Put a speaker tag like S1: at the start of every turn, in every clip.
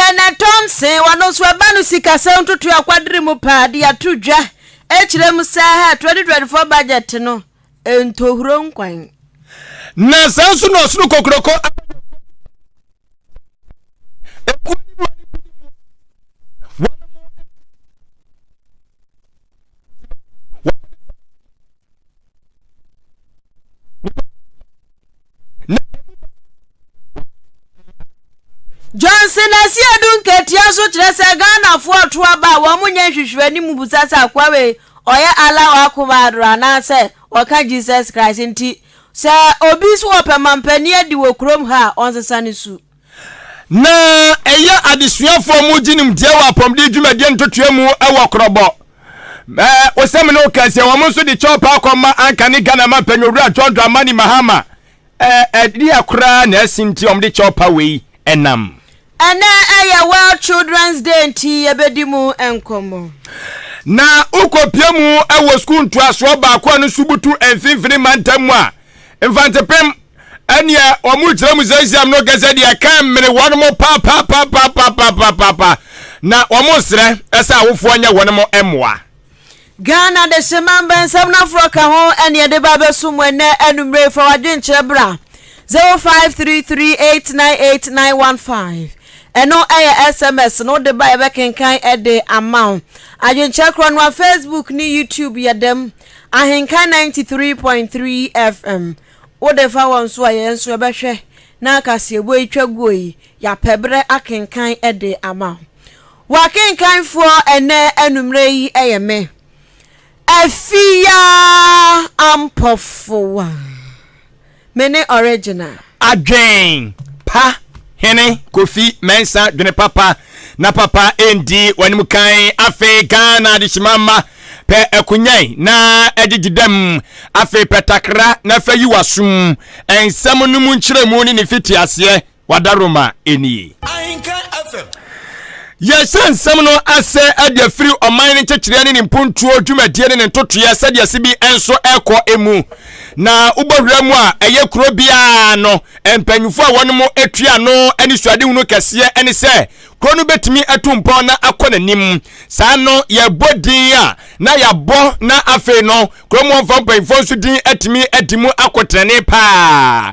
S1: Kenneth Thompson, ɔno nso ɛba no sikasɛm ntotoe akwadere mu paa de ato dwa kyerɛ mu sɛ 2024 budget no ntohuro nkwan.
S2: Na saa nso na ɔsono kokoroko ekuo ne mma no bi ne mu wɔn
S1: Johnson Asiedu Nketia nso kyerɛ sɛ Ghanafoɔ to aba a wɔn nyɛ nhwehwɛni mu busa sɛ akoa wei ɔyɛ Allah Akubar anaasɛ ɔka Jesus Christ nti sɛ obi nso ɔpɛ mampanin adi wɔ kurom ha a ɔnsesa ne su.
S2: Na ɛyɛ adesuafoɔ a wɔgye nimdeɛ wɔ apɔmuden dwumadie ntotoeɛ mu wɔ Korɔbɔ. Ɛɛ wosɛm ne woka sɛ wɔn nso de kyɛw paa kɔma anka ne Ghana mampanyin Owura John Dramani Mahama. Ɛɛ ɛdeɛ koraa na asi nti wɔn de kyɛw pa wei ɛnam.
S1: Ɛnɛ ɛyɛ World Children's Day nti yɛbɛdi mu nkɔmmɔ.
S2: Na wokɔpie mu wɔ sukuu ntoasoɔ baako a no so butu mfimfini mantam mu a, Mfantsipim ɛneɛ wɔn kyerɛ mu sɛ Islam no kɛsɛ deɛ ɛka mmene wɔn mo papapapapapapaapa na wɔn srɛ ɛsɛ awofoɔ nyɛ wɔn mo mmoa.
S1: Ghana Dehyema Mbɛnsɛm no aforɔ ka ho ɛne yɛde ba abɛso mu ɛnɛ anumere fa w'adwenkyerɛ bra 0533898915 ɛno ɛyɛ SMS no wode ba yɛbɛkenkan ɛde ama wo adwenkyerɛ korɔ no a Facebook ne YouTube yɛ dɛm Ahenka 93.3 FM Wode fa wɔn so a, yɛn nso yɛbɛhwɛ na kaseɛbɔ yi twa guo yi, yɛapɛ berɛ akenkan de ama wo. W'akenkanfoɔ ɛnnɛ anwummerɛ yi yɛ me, Afia Ampɔfowa. Me ne original.
S2: Adwen pa hene Kofi Mensah dwene papa na papa ndi w'anim kan afei Ghana adehyema mma pɛ akonyan na ɛgyegye dam afei pɛ takra na fa yi w'asom nsɛm no mu nkyerɛmu ne ne fitiaseɛ Wadaroma nie. Yɛhyɛ nsɛm no ase de afiri ɔman no nkyekyereɛ ne ne mpuntuo dwumadie ne ne ntotoeɛ sɛdeɛ se bi nso ɛkɔ mu. Na wobɔwura mu a ɛyɛ kuro biara no mpanyinfoɔ a wɔn mo atua no ne suadehunu kɛseɛ ne sɛ kuro no bɛtumi atu mpɔn na akɔ n'anim. Saa no yɛbɔ din a na yɛabɔ na afei no Kurom hɔfoɔ mpanyinfoɔ nso din atumi adi mu akɔtɛnee paa.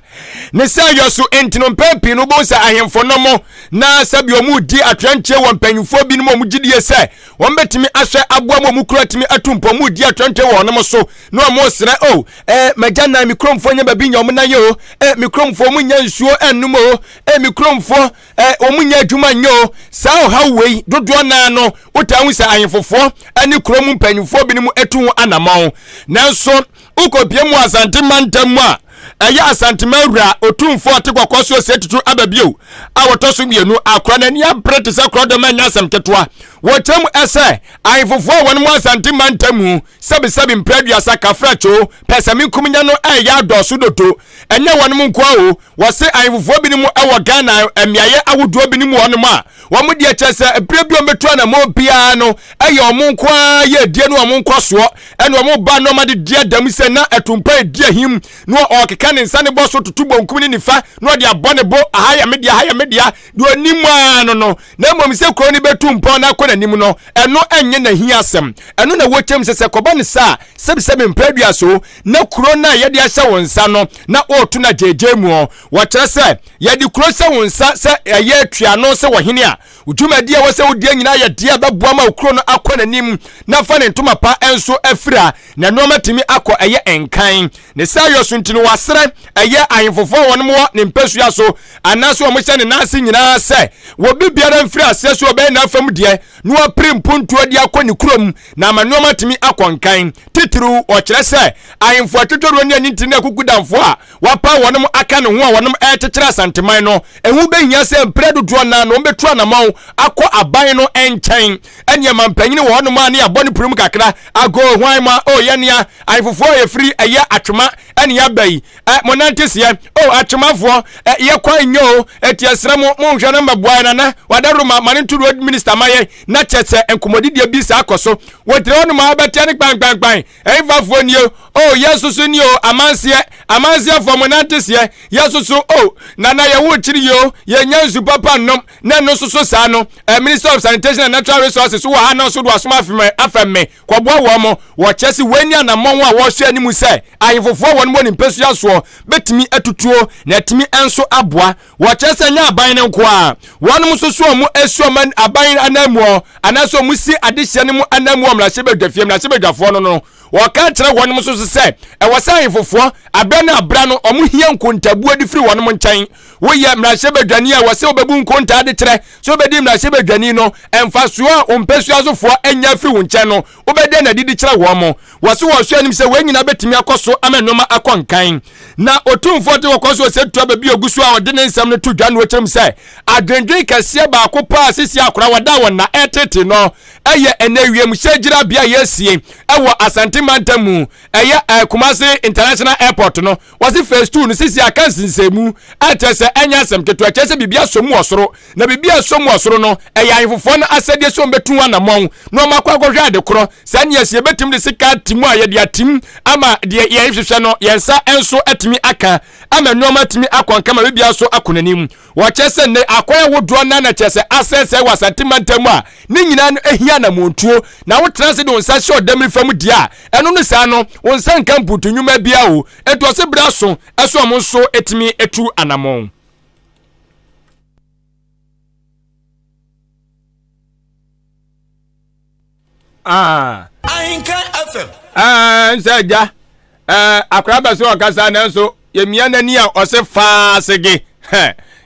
S2: Ne sɛ yɔ so nti no mpɛn pii no wobɛhu sɛ ahemfo no mo na sɛbi wɔn redi atoyankyie wɔ mpanyinfoɔ binom a wɔn gyidie sɛ wɔn bɛtumi ahwɛ aboa ma wɔn kuro atumi atu mpɔn wɔn redi atoyankyie wɔ wɔn so na wɔn resrɛ o oh, eh, magya nan me kuromfoɔ nyɛ baabi nya wɔn nan yɛ o eh, me kuromfoɔ wɔn nya nsuo ɛnnom o eh, me kuromfoɔ eh, wɔn nyɛ adwuma nyɛ o saa ɔhaw wei dodoɔ naa no wotaa hu sɛ ahemfofoɔ ne kuro mu mpanyinfoɔ binom atu ho anamɔn nanso wokɔpie mu Asante mantam mu a ɛyɛ Asantema wura otumfoɔ ɔte kɔkɔɔ so ɔsɛ tutu aba bio a wɔtɔ so mmienu akora n'ani abere te sɛ korɔdɔm ɛnyɛ asɛm ketewa wɔkyerɛ mu ɛsɛ ahemfofoɔ a wɔn mu Asante mantam mu sɛbisɛbi mpɛ aduasa kafra kyoo pɛsɛmenkominya no ɛyɛ adɔɔso dodo ɛnyɛ wɔn mu nkoa o Wɔse ahemfofoɔ binom wɔ Ghana mmeaeɛ ahodoɔ binom wɔ hɔnom a wɔn deɛ kyerɛ sɛ berɛ bi a wɔbɛtu anammɔn biara no ɛyɛ wɔn nko ara yɛ adie ne wɔn nkɔsoɔ ɛne wɔn ba nneɛma de di adam sɛ na atumpa edi ahim na ɔkeka ne nsa ne bɔ so toto bonkum ne nifa na ɔde abɔ ne bo aha yɛ me dea aha yɛ me dea deɛ ɔnim ara no no na mmom sɛ kuro no bɛtu mpɔn na akɔ n'anim no ɛno ɛnyɛ n'ahiasɛm ɛno na wɔkyɛm sɛ sɛ kɔba ne saa sɛbisɛbi mpɛ aduaso na kuro no a yɛde ahyɛ wo nsa no na wɔreto no agyeegyee mu ɔ. Wɔkyerɛ sɛ yɛde kuro hyɛ wo nsa sɛ ɛyɛ atuano sɛ ɔhene a, wo dwumadi a ɛwɔ sɛ wodie nyinaa yɛ deɛ ɛbɛboa ma wo kuro no akɔ n'anim na fa ne ntoma pa nso afira na nneɛma atumi akɔ ɛyɛ nkan. Ne saa yɔ so nti no wɔasrɛ ɛyɛ ahemfofoɔ a wɔnom wɔ ne mpasua so anaasɛ wɔn hyɛ ne nan ase nyinaa sɛ wɔbi biara mfiri aseɛ sɛ ɔbɛyɛ n'afam deɛ na wapere mpuntuo de akɔ ne kurom na ama nneɛma atumi akɔ nkan. Titiriw, ɔkyerɛ sɛ ahemfo atwetweroɔ ne anintini ne akukudamfoɔ a wɔapaw wɔnom aka ne ho a wɔnom rekyekyere Asanteman no, ɛho bɛhia sɛ mprɛ dodoɔ no ara no wɔbɛtu anamɔn akɔ aban no nkyɛn. Ɛneɛ mampanyini wɔ hɔnom a ne yɛabɔ no pirim kakra, agoo, hwan mo a, oh yɛnea, ahemfofoɔ a yɛfiri ɛyɛ Atwoma ɛne yɛaba yi, ɛ, mo nante seɛ, o atwemafoɔ, ɛ, yɛ kwan nyɛ o, ɛti ɛsrɛ mo, mo nhwɛ no mmɛboa yɛ nana, wadaroma, ma no nto road minister ma yɛ, na kyɛ sɛ nkɔmmɔdidie bi saa kɔ so. Wɔgyina hɔ nom a wobɛteɛ ne kpankpankpan, ɛhefafoɔ nie o, yɛ nso so nie o, amanseɛ, amanseɛfoɔ mo nante seɛ, yɛ nso so o, nana yɛwo kyiri yi o, yɛnya nsu papa nnom, na ɛno nso so saa no, eh, Minister of Sanitation and Natural Resources wɔ ha na nso do asom afɛm me, kɔboa wɔn mo. Wɔkyerɛ sɛ wei ne anammɔn a wɔrehwɛ anim sɛ ahemfofoɔ a wɔn wɔ ne mpasua soɔ bɛtumi atutuo na atumi nso aboa. Wɔkyerɛ sɛ nyɛ aban no nko ara, wɔnom nso so wɔn asi wɔn aban ananmuo anaasɛ wɔn si adehyeɛ no mu ananmuo mmarahyɛbadwafie, mmarahyɛbadwafoɔ no no. Wɔka kyerɛ wɔnom nso so sɛ ɛwɔ sɛ ahemfofoɔ aberɛ no aberɛ no wɔn hia nkontabuo de firi wɔnom nkyɛn. Woyɛ mmarahyɛbadwani a ɛwɔ sɛ wobɛbu nkontaa de kyerɛ sɛ wobɛdi mmarahyɛbadwani no mfasoɔ a wo mpasuasofoɔ anya afiri wo nkyɛn no wobɛda no adi de kyerɛ wɔn. Wɔse wɔhwɛ anim sɛ wei nyinaa bɛtumi akɔ so ama nneɛma akɔ nkan. Na Otumfoɔ te kɔkɔɔ so ɔsɛ tua baabi a ɔgu so a ɔde ne nsɛm no to dwa no ɔkyerɛ mu sɛ adwendwen kɛseɛ baako paa sisi akora wɔda wɔn na ɛretete no ɛyɛ ɛnɛ wiemhyɛn gyinabea a yɛasie ɛwɔ Asante mantam mu ɛyɛ Kumasi International Airport no. Wɔse phase 2 no sisi aka nsensɛnmu a kyerɛ sɛ ɛnyɛ asɛm ketewa, kyerɛ sɛ biribi asɔ mu wɔ soro. Na biribi a ɛsɔ mu wɔ soro no, ɛyɛ ahemfofoɔ no asɛdeɛ sɛ wɔbɛtu anammɔn na wɔakɔ akɔhwɛ ade korɔ. Saa nneɛ sɛ yɛbɛtumi de sika ati mu a, yɛde atim ama deɛ yɛhwehwɛ no, yɛn nsa nso atumi aka ama nneɛma atumi akɔ nka ma biribiara nso akɔ n'anim. Wɔkyerɛ sɛ nnɛ akwan ahodoɔ no na kyerɛ sɛ asɛesɛe wɔ Asante mantam mu a ne nyinaa no ɛhia anammɔntuo. Na wotena ase de wo nsa hyɛ ɔdamiri fa mu deɛ a, ɛno no saa no, wo nsa nka mputu nnwuma biara o. Enti ɔse berɛ aso sɛ wɔn nso tumi tu anammɔn. Ah.
S3: Ahenka FM.
S2: Ah, nsɛ agya. Eh, akora bɛ so ɔkasa nanso yɛmia n'ani a ɔse faa sege.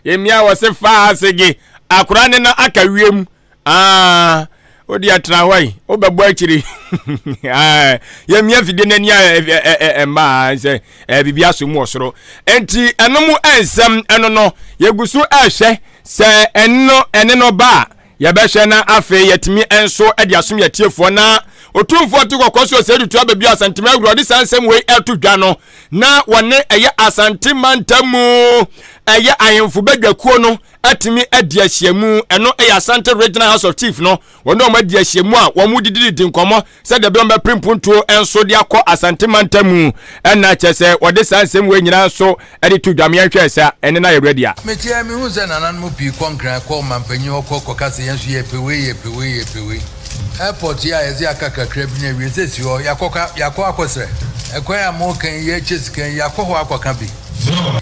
S2: Yɛmia ɔse faa sege. Akora ne na aka wiem. Ah, wode atena hɔ yi, wobɛbɔ akyiri. Ah, yɛmia fidie n'ani a ɛmmaa sɛ biribi aso mu wɔ soro. Enti ɛno mu nsɛm ɛno no yɛgu so ɛhwɛ sɛ ɛno ɛne no ba a Yɛbɛhwɛ na afei yɛatumi nso de asom yɛn atiefoɔ. Na Otumfoɔ te kɔkɔɔ so ɔsɛe tutu aba bio Asantema awura ɔde saa nsɛm wei ɛto dwa no na wɔne ɛyɛ Asante mantam mu ɛyɛ ahemfo badwakuo no atumi adi ahyiamu. Ɛno ɛyɛ Asante Regional House of Chief no wɔne wɔn adi ahyiamu a wɔn dididi nkɔmmɔ sɛdeɛ ɛbɛyɛ wɔbɛpere mpuntuo nso de akɔ Asante mantam mu. Ɛna kyerɛ sɛ wɔde saa nsɛm wei nyinaa nso de to dwa. Yɛnhwɛ sɛ ɛne no ayɛ ready a.
S4: Meteɛ mehu sɛ nananom pii kɔ Nkran kɔ ɔmanpanyin hɔ kɔ kɔka sɛ yɛn nso yɛpɛ wei yɛpɛ wei yɛpɛ wei. Airport yi a yɛdze aka kakra bi na awie sɛ si hɔ yɛakɔka yɛakɔ akɔsrɛ. Ɛkwan a moreka yi yɛrekyɛ sika yi yɛakɔ hɔ akɔka bi.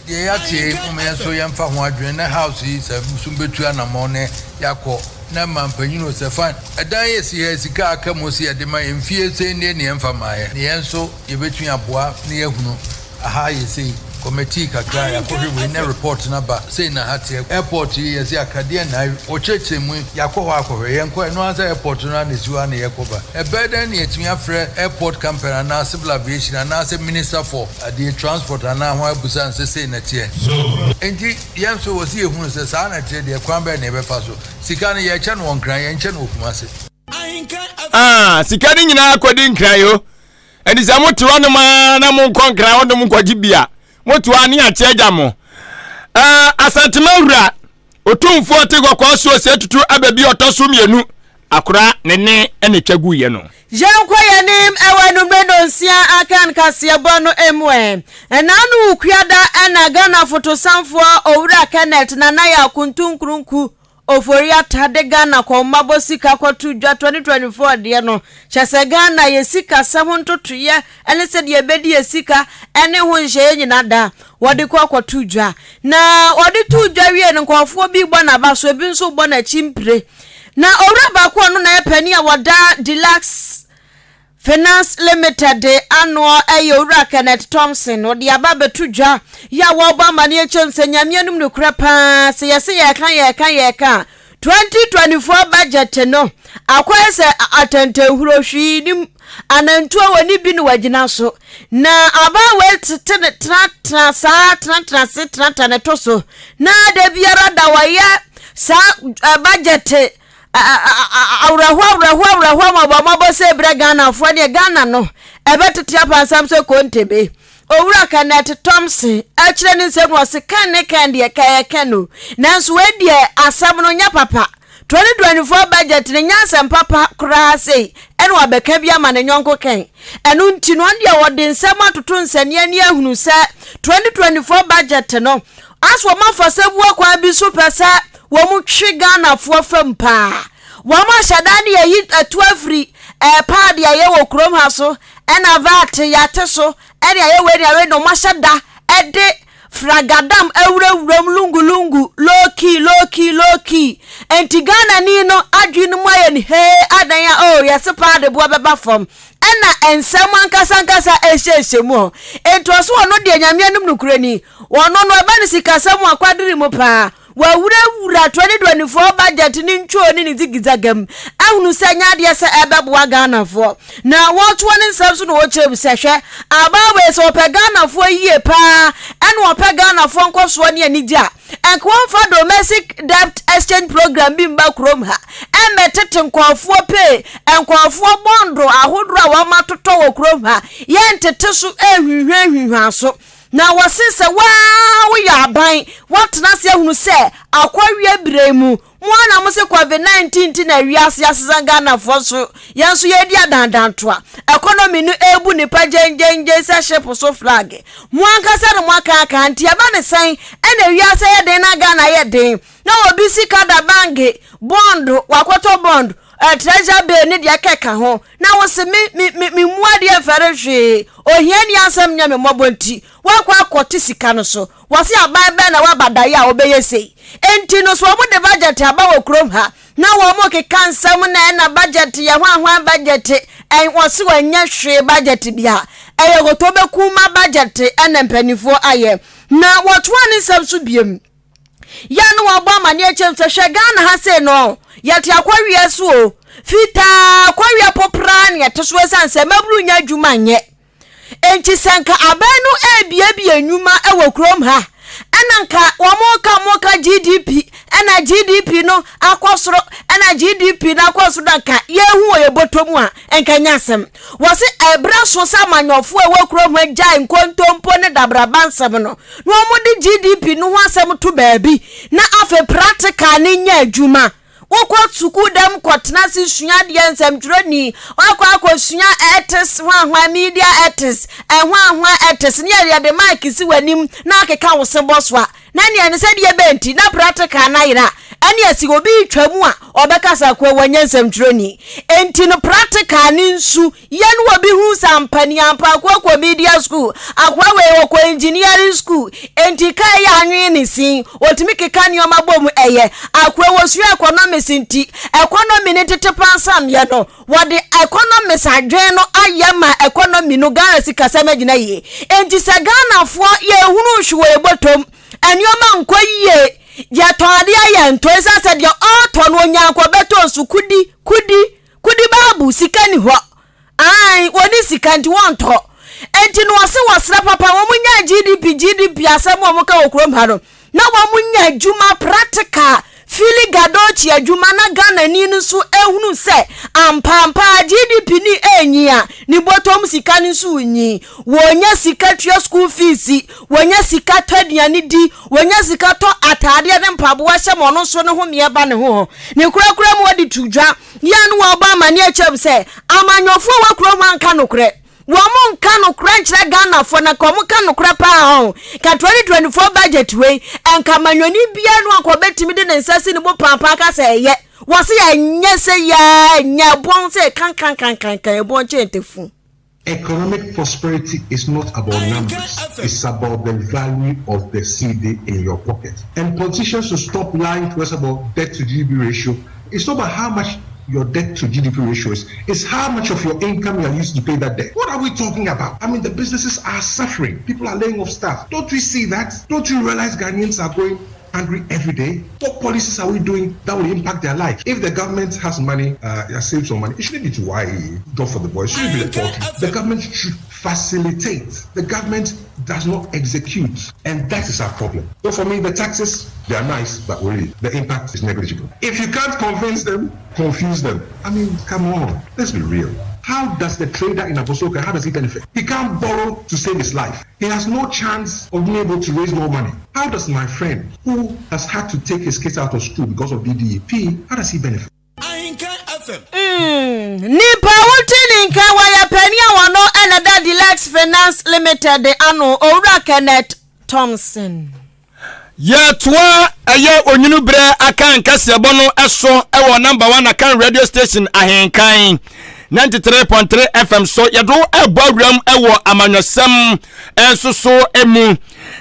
S4: Deɛ yɛateɛ yi mom yɛn nso yɛmfa ho adwene na house yi sɛ nso mobɛtu anamɔn na yɛakɔ na mampanyin o sɛ fine. Ɛdan yi esi ha yi sika a aka mu sɛ yɛde ma yɛn mfie sei nie ne yɛmfa mmaeɛ ne yɛn nso yɛbɛtumi aboa na yɛahunu aha ayɛ sei committee kakra yɛakɔhwɛ wei na report no aba sei na ha teɛ airport yi yɛse aka deɛn na wɔkyerɛkyerɛ mu yi yɛakɔ hɔ akɔhwɛ yɛnkɔ ɛno ara sɛ airport no ara na ɛsi hɔ ara na yɛkɔ ba ɛbɛyɛ dɛn na yɛatumi afrɛ airport company anaa civil aviation anaasɛ minister for adeɛ transport anaa ho abusa no sɛ sei na ɛteɛ enti yɛn nso wɔ sɛ yɛhunu sɛ saa na ɛteɛ deɛ kwan bɛn na yɛbɛfa so Sika no yɛkyɛ no wɔ Nkran, yɛnkyɛ no wɔ Kumase.
S2: Ah, sika no nyinaa kɔdi Nkran o. Ɛnti sɛ mote hɔnom ara na monkɔ Nkran hɔnom nkɔgye bi a, mote hɔ a ne yɛakye agya mo. Eh, Asantema wura, Otumfoɔ te kɔkɔɔ so ose tutu aba bi ɔtɔ so mmienu, akora ne ne na ɛtwa guiɛ no.
S1: Yɛnkɔ yɛn anim wɔ anumere nnɔnsia akan kaseɛbɔ no mu ɛ. Ɛnaano Wukuada na Ghana fotosanfoɔ Owura Kenneth Nana Yaw Kuntu Nkrunku Ofori-Atta de Ghana kɔmmabɔ sika kɔto dwa 2024 deɛ no. Kyerɛ sɛ Ghana yɛ sikasɛm ho ntotoeɛ ne sɛdeɛ yɛbɛdi yɛ sika ne ho nhyehyɛeɛ nyina da wɔde kɔ kɔto dwa. Na wɔde too dwa wie no nkurɔfoɔ bi rebɔ n'aba so, ebi nso rebɔ n'akyi mpire. Na owura baako a ɔno na ɛyɛ panin a wɔda Deluxe Finance Limited ano yɛ Owura Kenneth Thompson. Ɔde aba abɛto dwa yɛ a wɔrebɔ amaneɛ kyɛm sɛ Nyame anom nokorɛ paa sɛ yɛse yɛreka yɛreka yɛreka a 2024 budget no akɔyɛ sɛ atɛntɛnhuro hwee nim anantuo wɔ ne bi na wagyina so na abaa wei tete ne tenatena saa tenatena se tenatena ne to so na da biara da wɔyɛ saa budget awerɛhoɔ awerɛhoɔ awerɛhoɔ mmɔbɔ mmɔbɔ sɛ brɛ Ghanafoɔ deɛ Ghana no ɛbɛtete apansam sɛ kontebe. Owura Kenneth Thompson kyerɛ ne nsɛm no ɔse Ken ne Ken deɛ Ken yɛ Ken o, nanso wei deɛ asɛm no nyɛ papa. 2024 budget no nyɛ asɛm papa koraa sei ɛna wabɛka bi ama ne yɔnko Ken. Ɛno nti no ɔno deɛ ɔde nsɛm atoto nsania ani ahunu sɛ 2024 budget no as wɔn afa sɛbua kwan bi so pɛ sɛ wɔn twe Ghanafoɔ fam paa. Wɔn ahyɛ da ne yɛyi ɛto afiri ɛɛ paadi a ɛyɛ wɔ kurom ha so ɛna VAT yɛate so ɛne ayɛ wei ne ayɛ wei na wɔn ahyɛ da ɛde fragadam awurawura mu lungu lungu low key low key low key nti Ghana ni no adwene no mu ayɛ no hee adan a oh yɛse paadi boɔ bɛba fam ɛna nsɛm ankasa ankasa ɛhyɛhyɛ mu hɔ nti ɔso ɔno deɛ Nyame anim nokorɛ ni ɔno no ɛba no sikasɛm akwadere mu paa Wawurawura 2024 budget no ntwoo ne ne zigizaga mu ahunu sɛ ɛnyɛ adeɛ sɛ ɛbɛboa Ghanafoɔ. Na wɔtoa ne nsɛm so na wɔkyerɛ mu sɛ hwɛ, abaa wei sɛ ɔpɛ Ghanafoɔ yie paa ɛna ɔpɛ Ghanafoɔ nkɔsoɔ ne anigye a, ɛnka wɔmfa domestic debt exchange program bi mma kurom ha ɛmmɛtete nkurɔfoɔ pay, nkurɔfoɔ bɔndo ahodoɔ a wɔatotɔ wɔ kurom ha, yɛntete so ɛnhwinhwanhwinhwan so. Na wɔse sɛ wo ara woyɛ aban, woatena ase ahunu sɛ akɔweɛ berɛ yi mu, mo ara na mose covid 19 nti na wiase asesa Ghanafoɔ so, yɛn nso yɛredi adandantoa, economy no ɛrebu nnipa gyengyenngyen sɛ ship so flag. Mo ankasa na moaka aka, nti ɛba ne sɛn ɛna wiase yɛ den na Ghana yɛ den? Na obi sika da bange, bond, wakɔtɔ bond, eh, treasure bill ne deɛ ɛkeka ho, na wo se me, me, me, me mu adeɛ mfɛre hwee, ohiani asɛm nyɛ me mmɔbɔ nti, woakɔ akɔte sika no so. Wɔse aban bɛn na waba daeɛ a wɔbɛyɛ sei? Enti no so wɔn de budget aba wɔ kurom ha, na wɔn keka nsɛm na ɛna budget yɛ hwanhwan budget, ɛn, wɔse wɔnyɛ hwee budget bia, ɛyɛ kotobɛku ma budget ɛna mpanimfoɔ ayɛ. Na wɔtoa ne nsɛm so biem. Yɛ a na wɔabɔ amaneɛ kyɛm sɛ hwɛ Ghana ha sei no yɛte akɔweɛ so o fitaa kɔweɛ popraa ne yɛte so ɛsiane sɛ mmabunu nya adwuma nyɛ enti sɛ nka aban no ɛrebiebie nnwuma wɔ kurom ha ɛna nka wɔn ka wɔn ka GDP ɛna GDP no akɔ soro ɛna GDP no akɔ soro na nka yɛhu wɔ yɛ bɔtɔ mu a nka nyɛ asɛm wɔse ɛberɛ so sɛ amanyɔfoɔ a ɛwɔ kurom ha gyae nkontompo ne dabraba nsɛm no na wɔde GDP no ho asɛm to baabi na afei practical no nyɛ adwuma. Wokɔ sukuu dɛm kɔtena ase sua adeɛ nsɛmtwerɛni, wakɔ akɔsua ethics hwanhwan, media ethics, ɛhwanhwan ethics, ne yɛde mic si w'anim na akeka wo se bɔ so a, na neɛ ne sɛdeɛ bɛn nti na practical no ayera. Ɛne ɛsi obi retwa mu a ɔbɛkasa koa wanyɛ nsɛmtwerɛni. Enti no practical no nsu Yɛn wɔ bi hu sɛ ampa ni ampa akoa kɔ media school, akoa wei ɔkɔ engineering school, enti kaa yi anwene ne sin, ɔtumi keka nneɛma bɔ mu ɛyɛ, akoa wɔsua economics nti economy no tete pansamyɛ no, wɔde economics adwene no ayɛ ma economy no Ghana sikasɛm agyina yie. Enti sɛ Ghanafoɔ yɛnhunu hwe wɔ yɛn bɔtɔm, nneɛma nkɔ yie, yɛtɔn adeɛ a yɛntɔ, ɛsiane sɛ deɛ ɔretɔ no ɔnya nkɔbɛtɔ nso kudi, kudi, Kudi baabu sika ni hɔ ae wɔni sika nti wɔntɔ nti no wɔse wɔsrɛ papa wɔn nya GDP GDP asɛm wɔn ka wɔ kurom ha no na wɔn nya adwuma practical fili gadochi adwuma na Ghana ni no nso ehunu sɛ ampaampa GDP ni enyi a ne bɔtɔm sika no nso nyi wɔnya sika tua school fees wɔnya sika tɔ aduane di wɔnya sika tɔ ataadeɛ ne mpaboa hyɛ ma ɔno nso ne ho meɛ ba ne ho ne korakora mu wɔde to dwa Yɛ a na wɔabɔ amanneɛ kyerɛ m sɛ amanyɔfoɔ a wɔ kurom ha nka nokorɛ. Wɔn nka nokorɛ nkyerɛ Ghanafoɔ na nka wɔn ka nokorɛ paa hɔn. Nka 2024 budget wei, nka amanyɔni biara no anka ɔbɛtumi de ne nsa si ne bo paapaa ka sɛ ɛyɛ. Wɔse ɛnyɛ sɛ yaa ɛnyɛ ɛbɔn sɛ kankankankankan ɛbɔn kyɛn tafu.
S3: Economic prosperity is not about numbers, it's about the value of the cedi in your pocket. And politicians should stop lying to us about debt to GDP ratio. It's not about how much your debt to GDP ratio is, it's how much of your income you are used to pay that debt. What are we talking about? I mean, the businesses are suffering. People are laying off staff. Don't we see that? Don't you realize Ghanaians are going hungry every day? What policies are we doing that will impact their life? If the government has money, uh, saved some money, it shouldn't be to why job for the boys, it shouldn't be the poultry. The government should facilitate. The government does not execute. And that is our problem. So for me, the taxes, they are nice, but really, the impact is negligible. If you can't convince them, confuse them. I mean, come on, let's be real. How does the trader in Abossey Okai, how does he benefit? He can't borrow to save his life. He has no chance of being able to raise more money. How does my friend who has had to take his kids out of school because of DDEP, how does he benefit?
S2: Ahenkan FM.
S1: Mm, nipa wote ne nka wɔyɛ panin a wɔno ɛna da Deluxe Finance Limited ano, Owura Kenneth Thompson.
S2: Yɛtoa ɛyɛ onwunu berɛ Akan kaseɛbɔ no so wɔ number one Akan radio station Ahenkan 93.3 FM so. Yɛde wo ɛbɔ awuram wɔ amanyɔsɛm nso so mu.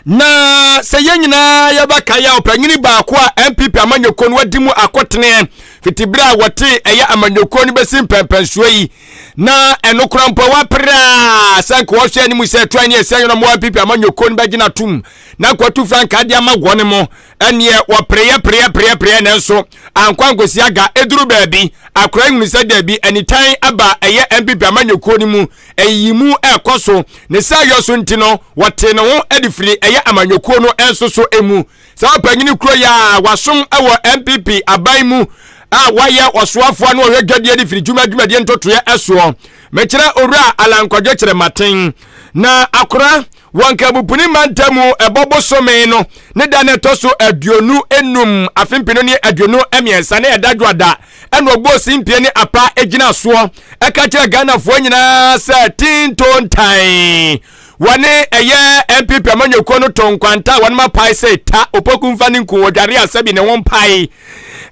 S2: Na sɛ yɛn nyinaa yɛbɛkae a ɔpanyini baako a NPP amanyɔkuo no wadi mu akoteneɛ fiti berɛ a wɔte ɛyɛ amanyɔkuo no bɛsi mpɛmpɛnsoɔ yi na ɛno kora mpo wapere a sɛ nka wɔhwɛ anim sɛ ɛtoa ne ɛsɛ yɛn mo NPP amanyɔkuo no bɛgyina tom na nka frankaa de ama wɔne mo ɛneɛ wɔpereɛ pereɛ pereɛ pereɛ nanso ankɔ ankosi aga ɛduru baabi akora nhunu sɛ daabi anitan aba ɛyɛ NPP amanyɔkuo no mu ɛyiyi mu ɛrekɔ so ne sɛ ayɔ so nti no wɔte ne ho de firi ɛyɛ amanyɔkuo no nso so mu saa ɔpanyini kuro yi a wasom wɔ NPP aban mu a wayɛ ɔsoafoɔ no ɔhwɛ dwadeɛ de firi dwuma dwumadie ntotoeɛ ɛsoɔ mekyerɛ owura Alan Kwadwo Kyerematen na akora wɔ Nkabupuni mantam mu ɛbɔ bosome no ne da no ɛtɔ so 25 afe 2023 ne ɛda dwoada ɛna ɔbɔɔ simpie ne apa gyina soɔ ɛka kyerɛ Ghanafoɔ nyinaa sɛ tintontan wɔne ɛyɛ NPP amanyɔkuo no to nkwanta a wɔn apae sɛ ta opoku mfa ne nku wɔdware asɛbi ne ho mpae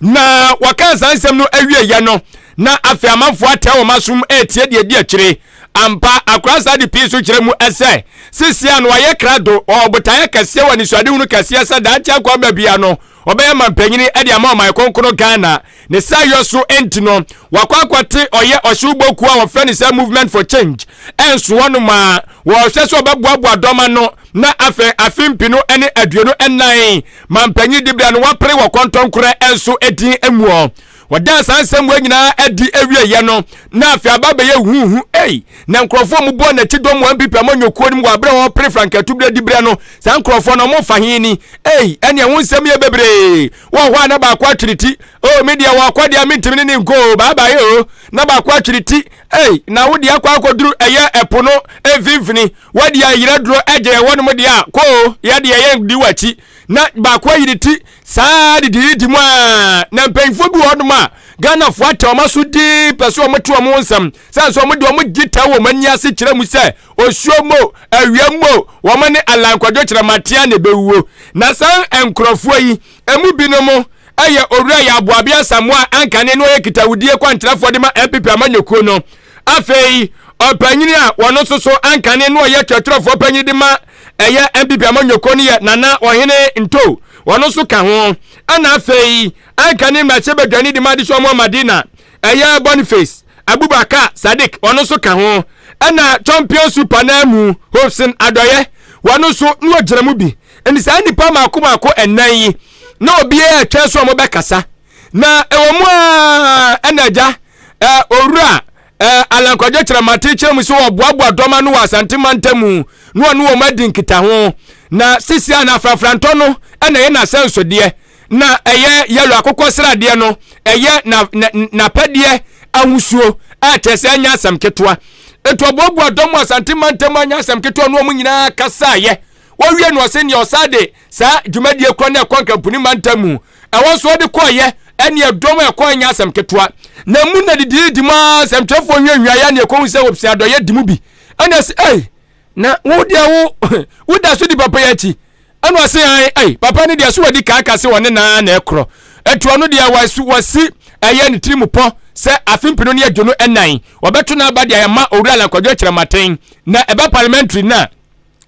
S2: na wɔka saa nsɛm no awieɛ no na afei amanfoɔ atɛ wɔn asom ɛretie deɛ di akyire Ampa, akora saa de pii so kyerɛ mu sɛ, seesei a no wayɛ krado, ɔwɔ botaeɛ kɛseɛ wɔ anisoadehunu kɛseɛ sɛ daakye akwanba bia no, ɔbɛyɛ mampanyini de ama ɔman kronkron Ghana. Ne saayɔ so nti no, wakɔ akɔte ɔyɛ ɔhyewbɔ kuo a wɔfrɛ no sɛ Movement for Change nso hɔnom a wɔhwɛ sɛ ɔbɛboaboa dɔm ano na afei afe mpenu ne 24 mampanyin dibea no wapere wɔ kɔntɔnkorɛ nso din muɔ. Wɔdaa saa nsɛm wei nyinaa adi awieeɛ no, na afei aba abɛyɛ huhu. Ei, na nkurɔfoɔ a wɔbɔɔ n'akyi dɔm wɔ NPP amanyɔkuo no mu wɔ aberɛ a wɔrepere frankatubere diberɛ no, saa nkurɔfoɔ no wɔfa he ni? Ei, ɛneɛ ho nsɛm yɛ bebree. Wɔ hɔ a na baako atwere ti. Oh, me deɛ wɔkɔ deɛ mentumi ne ne nkɔ o, bye bye o. Na baako atwere ti. Ei, na wo deɛ akɔ akɔduru ɛyɛ ɛpo no mfimfini. Woadi ayerɛ duro agye ɛhɔ nom deɛ a, kɔ o, yɛ deɛ yɛndi w'akyi. Na baako ayere ti. Saa ara de didi mu a na mpanyinfoɔ bi wɔ hɔnom a Ghanafoɔ atɛ wɔn aso dinn pɛ sɛ wɔte wɔn ho nsɛm sɛ nso wɔn de wɔn gye tɛ wɔn ani ase kyerɛ mu sɛ osuo mo awia mo wɔn ne Allan Kwadwo Kyerematea na ɛbɛwuo. Na saa nkurɔfoɔ yi emu binom yɛ Owura Yaw Boabe Asamoah a ankane na ɔyɛ kitawudie kwankyerɛfoɔ de ma NPP amanyɔkuo no. Afei ɔpanyini a wɔn nso so ankane na ɔyɛ twerɛtwerɛfoɔ panyin de ma ɛyɛ NPP amanyɔkuo no yɛ Nana Ɔhene Nto, ɔno nso ka ho. Ɛna afei anka ne mmarahyɛbadwani de ma Adesoa mu Madina, ɛyɛ Boniface Abubakar Sadiq, ɔno nso ka ho. Ɛna Champion Super Naamu Hobson Adɔyɛ, wɔno nso na ɔgyina mu bi. Nti saa nnipa mmaako mmaako ɛnan yi, na obiara ɛtwɛn so wɔn bɛkasa. Na ɛwɔ mu a ɛna agya owura Allan Kwadwo Kyeremate kyerɛ mu sɛ wɔboaboa dɔm ano wɔ Asante mantam mu na wɔne wɔn adi nkitaho. Na sisi a na afrafrantɔ no na ɛyɛ n'asɛnsodeɛ, na ɛyɛ yɛlo akokɔ sradeɛ no ɛyɛ n'apɛdeɛ ahosuo a kyerɛ sɛ ɛnyɛ asɛm ketewa. Nti ɔboaboa dɔm wɔ Asante mantam anyɛ asɛm ketewa na wɔn nyinaa kasaeɛ. Wɔwie no ɔse neɛ ɔsan de saa dwumadie korɔ no ɛkɔ Nkampuni mantam mu ɛwɔ nso ɔde kɔɔyɛ ɛne ɛdɔm a ɛkɔɔ nyɛ asɛm ketewa na mu na didiidi mu ara nsɛmtwerɛfoɔ hwiahwiaeɛ ne ɛkɔhu sɛ wɔpsia adɔyɛ di mu bi ɛna ɛsɛ ei na wo deɛ wo woda so di papa yi akyi ɛna ɔse an ei papa no deɛ so wadi kaaka sɛ ɔne naa na ɛkorɔ ɛti ɔno deɛ wasi wasi ɛyɛ ne tiri mu pɔ sɛ afe 2024 wɔbɛto n'aba deɛ ɛma owura Allan Kwadwo Kyerematen na ɛba parliamentary na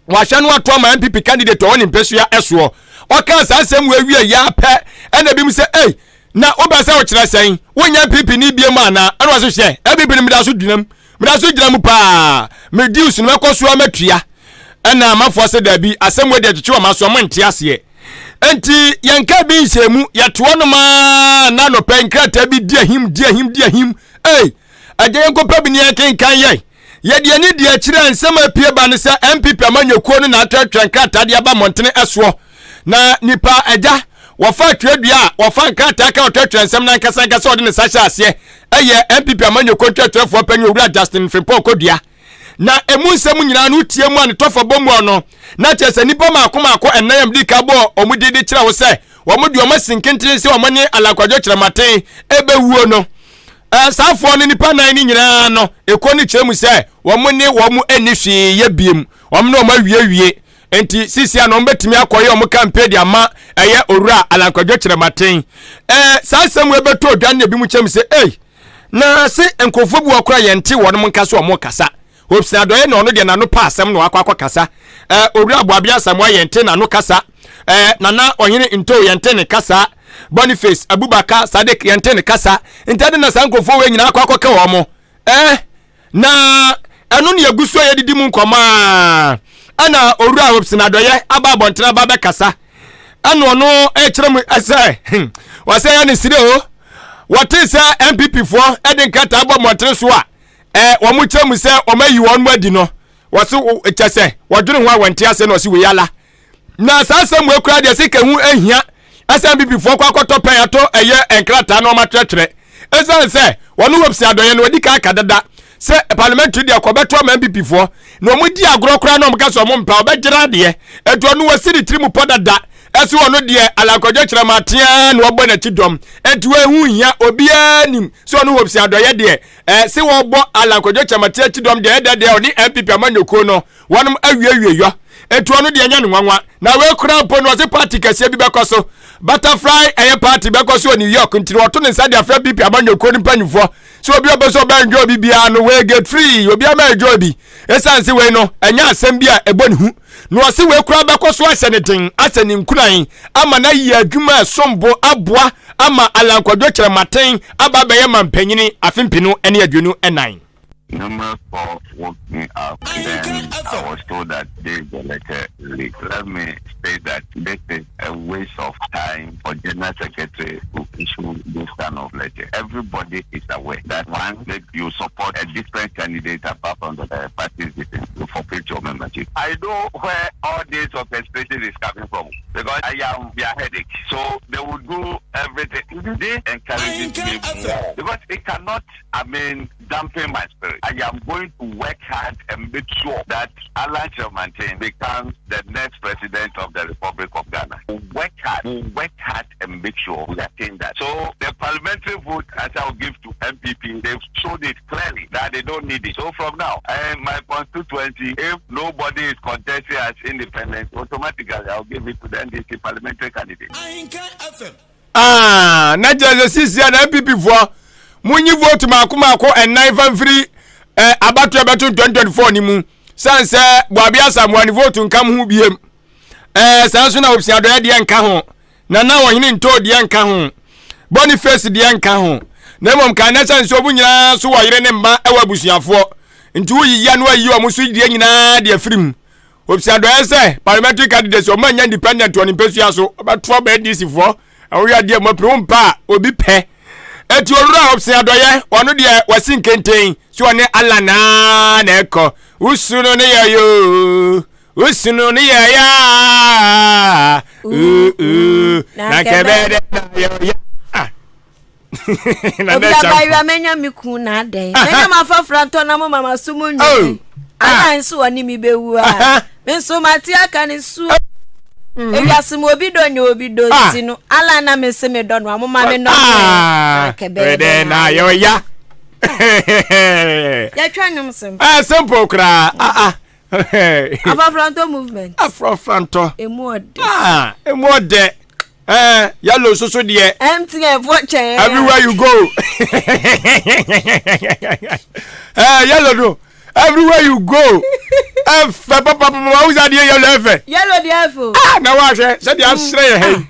S2: wahyɛ no ato ama NPP candidate ɔwɔ ne mpɛsua ɛsoɔ. Ɔkaa saa nsɛm wɔ awie yɛ apɛ ɛna ebi mu sɛ ei na wobɛ sɛ wokyerɛ sɛn wonyɛ NPP ni bie mu anaa ɛna wɔso hwɛ NPP no meda so gyina mu meda so gyina mu paa me dues no mɛkɔ so amatua ɛna amafoɔ sɛ daabi asɛm wɔ deɛ twetwe wɔn aso ɔmo nte aseɛ nti yɛnka bi nhyɛ mu yɛtoɔ no maa na anɔpɛ nkrataa bi di ahim di ahim di ahim ei agya yɛnkɔpɛ bi ne yɛnkenkan yɛn Yɛde ani di akyire a nsɛm a apue ba ne sɛ NPP amanyɔkuo no na atwerɛtwerɛ nkrataa de aba mmɔntene soɔ na nipa agya. Wɔfa twerɛdua a wɔfa nkrataa ka ɔtwerɛtwerɛ nsɛm no ankasa ankasa a ɔde ne nsa hyɛ aseɛ yɛ NPP amanyɔkuo ntwerɛtwerɛfoɔ panyin Owura Justin Frimpong Kodua. Na emu nsɛm nyinaa no wotie mu a ne tɔfa bɔ mu ɔno na kyerɛ sɛ nnipa mmaako mmaako ɛnan a medi ka bɔɔ wɔn din de kyerɛ wo sɛ wɔn de wɔn asi nkenten sɛ wɔn ne Allan Kwadwo Kyerematen ɛbɛwuo no. Saa afoɔ no nnipa nan no nyinaa no ekuo no kyerɛ mu sɛ wɔn ne wɔn nni hwee yɛ biem, wɔn ne wɔn awiewie. Nti sisi a na wɔbɛtumi akɔyɛ wɔn campaign de ama ɛyɛ Owura Allan Kwadwo Kyerematen. Ɛɛ saa asɛm wei bɛtɔ odwa ne ebi mu kyɛm sɛ ei na se nkurɔfoɔ bi wɔ kora yɛnte wɔn nka so wɔn kasa. Hobson Adɔeɛ na ɔno deɛ n'ano pa asɛm na wakɔ akɔ kasa. Ɛɛ Owura Aboabea Asamoah yɛnte n'ano kasa. Ɛɛ Nana Ɔhene Ntoo yɛnte ne kasa. Boniface Abubakar Sadiq yɛnte ne kasa. Nti ade na saa nkurɔfoɔ wei nyinaa akɔ akɔka wɔn. Ɛɛ Na ɛno ne yɛgu so a yɛdidi mu nkɔmmɔ a ɛna owura Hobson Adɔyɛ aba abɔntene aba bɛkasa ɛna ɔno ɛkyerɛ mu sɛ hmm, wɔsɛ yɛ ne sire o wɔte sɛ NPP foɔ ɛde nkrataa bɔ mmɔntene so a ɛ wɔn kyerɛ mu sɛ wɔn ayi wɔn mu adi no wɔse kyɛ sɛ wɔdwene ho a wɔnte ase na ɔse wei ala Na saa asɛm wei koraa deɛ sika ho ahia ɛsɛ NPP foɔ kɔ akɔtɔ pɛn ato ɛyɛ nkrataa na wɔn atwerɛtwerɛ ɛsiane sɛ wɔn Hope Adɔyɛ no wɔdi kan aka dada sɛ parliamentary deɛ kɔbɛto ama NPP foɔ na wɔn di agorɔ koraa na wɔn ka sɛ wɔn mpa wɔbɛgyina adeɛ ɛti ɔno wɔsi ne tiri mu pɔ dada ɛso ɔno deɛ Alan Kwadwo Kyerematen na wɔbɔ n'akyi dɔm ɛnti wɔn ho hia obiara nim sɛ ɔno Hope Adɔyɛ deɛ ɛɛ se wɔbɔ Alan Kwadwo Kyerematen akyi dɔm deɛ ɛdɛ deɛ ɔne NPP amanyɔkuo no wɔnom awiewie yɔ enti ɔno deɛ ɛnyɛ no nwanwa na wei koraa mpo no ɔse party kɛseɛ bi bɛkɔ so butterfly ɛyɛ party bɛkɔ so wɔ New York nti no ɔto ne nsa de afrɛ BP amanyɔkuo no mpanyinfoɔ sɛ obi ɔpɛ sɛ ɔbɛ enjoy bi biara no wei get free obi ama enjoy bi ɛsiane se wei no ɛnyɛ asɛm bi a ɛbɔ ne hu na ɔse wei koraa bɛkɔ so ahyɛ ne den ahyɛ ne nkuran ama no ayɛ adwuma a ɛsom bo aboa ama Allan Kwadwo Kyerematen aba abɛyɛ mampanyini afe mpenu ne 24.
S5: Numerous calls woke me up. Then I was told that this is the letter released. Let me say that this is a waste of time for General Secretary to issue this kind of letter. Everybody is aware that one, that you support a different candidate apart from the uh, party's decision to forfeit your membership. I know where all this orchestration is coming from because I am their headache. So they will do everything. This encourages me more because it cannot, I mean, dampen my spirit. I am going to work hard and make sure that Alan Kyerematen becomes the next president of the Republic of Ghana. We'll work hard, we'll work hard and make sure we attain that. So the parliamentary vote as I will give to NPP, they've showed it clearly that they don't need it. So from now, and my constituency, if nobody is contesting as independent, automatically I'll give it to the NDC parliamentary candidate.
S2: Ah, na kyerɛ sɛ sisia na NPP foɔ monyi vote maako maako ɛnan fa mfiri eh, abatoɔ ɛbɛto 2024 ne mu sane sɛ Boabi Asamoah ne vote nka mo ho biem eh, saa nso na Obsia Adɔeɛ deɛ nka ho Nana Ɔhene Ntoo deɛ nka ho Boniface deɛ nka ho na mmom kan na sɛ nso ɔmo nyinaa so wɔ yere ne mma ɛwɔ abusuafoɔ nti woyiyi ano ayi ɔmo so deɛ nyinaa deɛ firi mu Obsi Adɔeɛ sɛ parliamentary candidates ɔmo anya independent wɔ ne mpesua so ɔbɛto aba NDC foɔ ɛho yɛ adeɛ mo apere wo mpa a obi pɛ eti owura Obsi Adɔeɛ ɔno deɛ wasi nkenten so ɔne Allah naa na ɛkɔ wusu no ne yɛ yoo wusu no ne yɛ yaa na nkɛbɛ dɛ na yɛ ya ah
S1: obi abayewa menya me kun na adɛn menya m'afafra ntɔ na mo mama so mu nwene oh. ah. ana nso ɔne me bɛwu a me nso mate aka ne suo mm. ewiase mu obi dɔ nyɛ obi dɔ ah. nti no ala na me se me dɔ no amoma me nɔ
S2: ah. kɛbɛɛ na yɛ ya
S1: yɛtwa nnwom simple
S2: eh, simple koraa ah ah
S1: Afrafrantɔ movement.
S2: Afrafrantɔ.
S1: Emu ɔdɛ.
S2: Ah, emu ɔdɛ. Eh, yellow soso deɛ.
S1: MTN fo kyɛn.
S2: Everywhere you go. eh, yellow no. Everywhere you go. Ɛfɛ papa papa awusa deɛ yellow ɛfɛ.
S1: Yellow deɛ ɛfɛ.
S2: Ah, na wahwɛ sɛ deɛ asrɛ yɛ ha yi.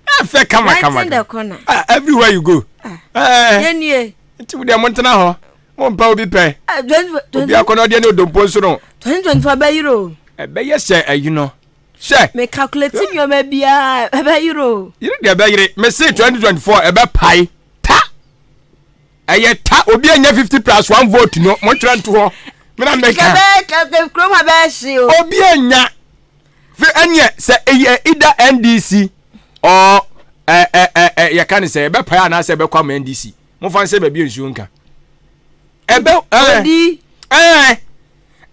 S2: Ah. Ɛfɛ kama kama.
S1: Right in the corner.
S2: Ah, everywhere you go.
S1: Ah. Eh. Yɛnie.
S2: Nti wo deɛ mo ntena hɔ. Mo mpa obi pɛ. Obi akɔnɔdeɛ ne odompo nso no.
S1: 2024 ɛbɛyere o.
S2: Ɛbɛyɛ sɛ ayi no. Hwɛ.
S1: Me calculate nneɛma biara ɛbɛyere o.
S2: Yere deɛ ɛbɛyere. Me se 2024 ɛbɛpae ta. Ɛyɛ ta obi anya 50 plus one vote no mo ntwerɛ nto hɔ. Me na meka.
S1: Kɛbɛ kurom ha bɛyɛ hye o.
S2: Obi anya. Fi ɛnyɛ sɛ ɛyɛ either NDC or. Ɛ ɛ ɛ ɛ yɛka ne sɛ ɛbɛpae anaasɛ ɛbɛkɔ ama NDC. Momfa nsɛ baabi a nsuo nka. Ɛbɛ ɛɛ
S1: Odi.
S2: ɛɛ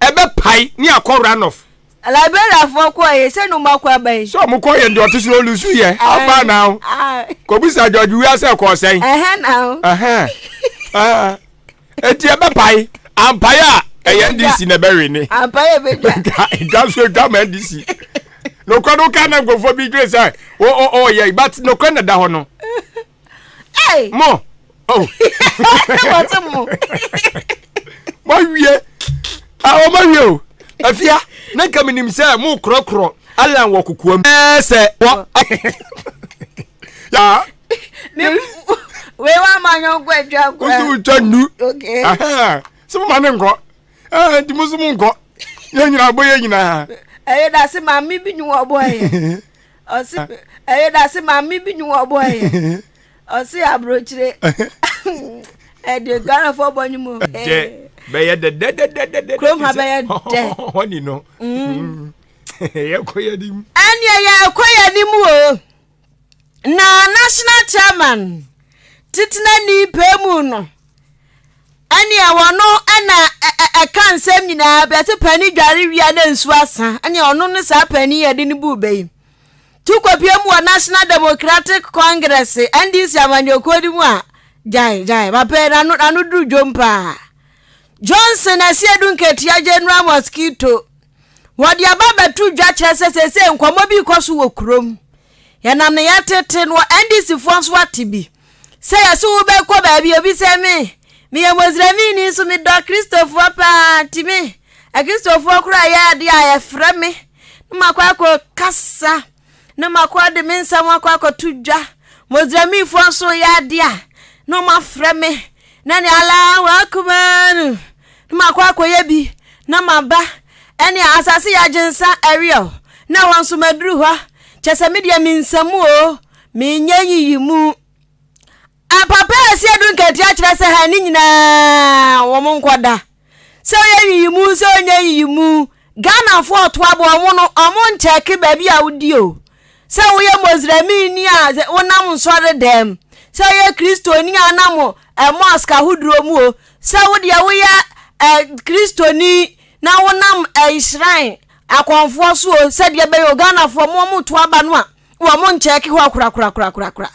S2: ɛbɛpae ne akɔ runoff.
S1: Liberiafoɔ kɔɔ yɛ sɛ na ɔmo akɔ aba yi.
S2: Sɛ ɔmo kɔ yɛ deɛ ɔte so na ɔlusu yɛ. Afa na kɔbisa George Weah sɛ ɛkɔɔ sɛn.
S1: Ɛhɛn na o.
S2: Ɛhɛn. Ɛɛ eti ɛbɛpae ampae a ɛyɛ NDC na ɛbɛwe ne.
S1: Ampae ɛbɛdwa.
S2: Dwa so dwa ma NDC. Nokora no ka na nkurɔfoɔ bi dwene sɛ ɔyɛ but nokora na da hɔ no.
S1: Hey.
S2: Mo. Oh.
S1: Wɔte mo.
S2: Moawie. Ah, wɔmawie o. Afia, na nka menim sɛ mo korɔkorɔ Alan wɔ kokoam. Ɛɛ sɛ wɔ. Ya.
S1: Wei wa ma nyɔnko atwa nkora.
S2: Wosi wotwa nu.
S1: Okay.
S2: Sɛ mo ma ne nkɔ. Ɛɛ nti mo so mo nkɔ. Yɛn nyinaa bɔ yɛn nyinaa.
S1: Ɛyɛ da se maame bi nyi wɔ bɔ yɛ. Ɔse ɛyɛ da se maame bi nyi wɔ bɔ yɛ. Ɔse aburokyire. Ɛde Ghanafoɔ bɔ nyi mu.
S2: Dɛ bɛyɛ dɛdɛdɛdɛdɛ.
S1: Kurom ha bɛyɛ dɛ.
S2: Hɔni no. Yɛkɔ yɛn anim.
S1: Ɛneɛ yɛkɔ yɛn anim o. Na national chairman titenani pɛɛ mu no ɛneɛ wɔno ɛna ɛka nsɛm nyinaa bɛte pani dware wia na nsuo asa ɛneɛ ɔno ne saa pani yɛde no buu bɛ yi tu kɔpie mu wɔ National Democratic Congress NDC amanyɔkuo no mu a gyae gyae papa yi n'ano n'ano duru dwom paa Johnson Asiedu Nketia General Mosquito Wɔde aba abɛto dwa kyerɛ sɛ seesei nkɔmmɔ bi rekɔ so wɔ kurom. Yɛnam ne yɛtete no NDC foɔ nso ate bi. Sɛ yɛse wobɛkɔ baabi obi sɛ me meyɛ Moslemini nso medɔ Kristofoɔ paa nti me Akristofoɔ koraa yɛ adeɛ a yɛfrɛ me na makɔ akɔ kasa na makɔ de me nsɛm akɔ akɔto dwa. Moslemfoɔ nso yɛ adeɛ a na wɔafrɛ me na ne Allahu Akbar na makɔ akɔyɛ bi na maba. Ɛne asase yɛ agyensa ɛreal na ɛhɔ nso maduru hɔ. Kyɛ sɛ me deɛ mensa mu o, menyɛ nyiyimu. Papa a ɛsi adu nkatia kyerɛ sɛ ha ne nyinaa wɔn nkɔda. Sɛ ɔyɛ nyiyimu sɛ ɔnyɛ nyiyimu, Ghanafoɔ ɔto aba wɔn no wɔn nkyɛke baabi a wodi o. Sɛ woyɛ Mosremini a wonam nsɔre dɛm, sɛ woyɛ Kristoni a wonam mosque ahodoɔ mu o, sɛ wo deɛ woyɛ Kristoni na wonam shrine akɔnfoɔ so o, sɛdeɛ ɛbɛyɛ o, Ghanafoɔ mo wɔn to aba no a wɔn nkyɛke hɔ korakorakorakorakora.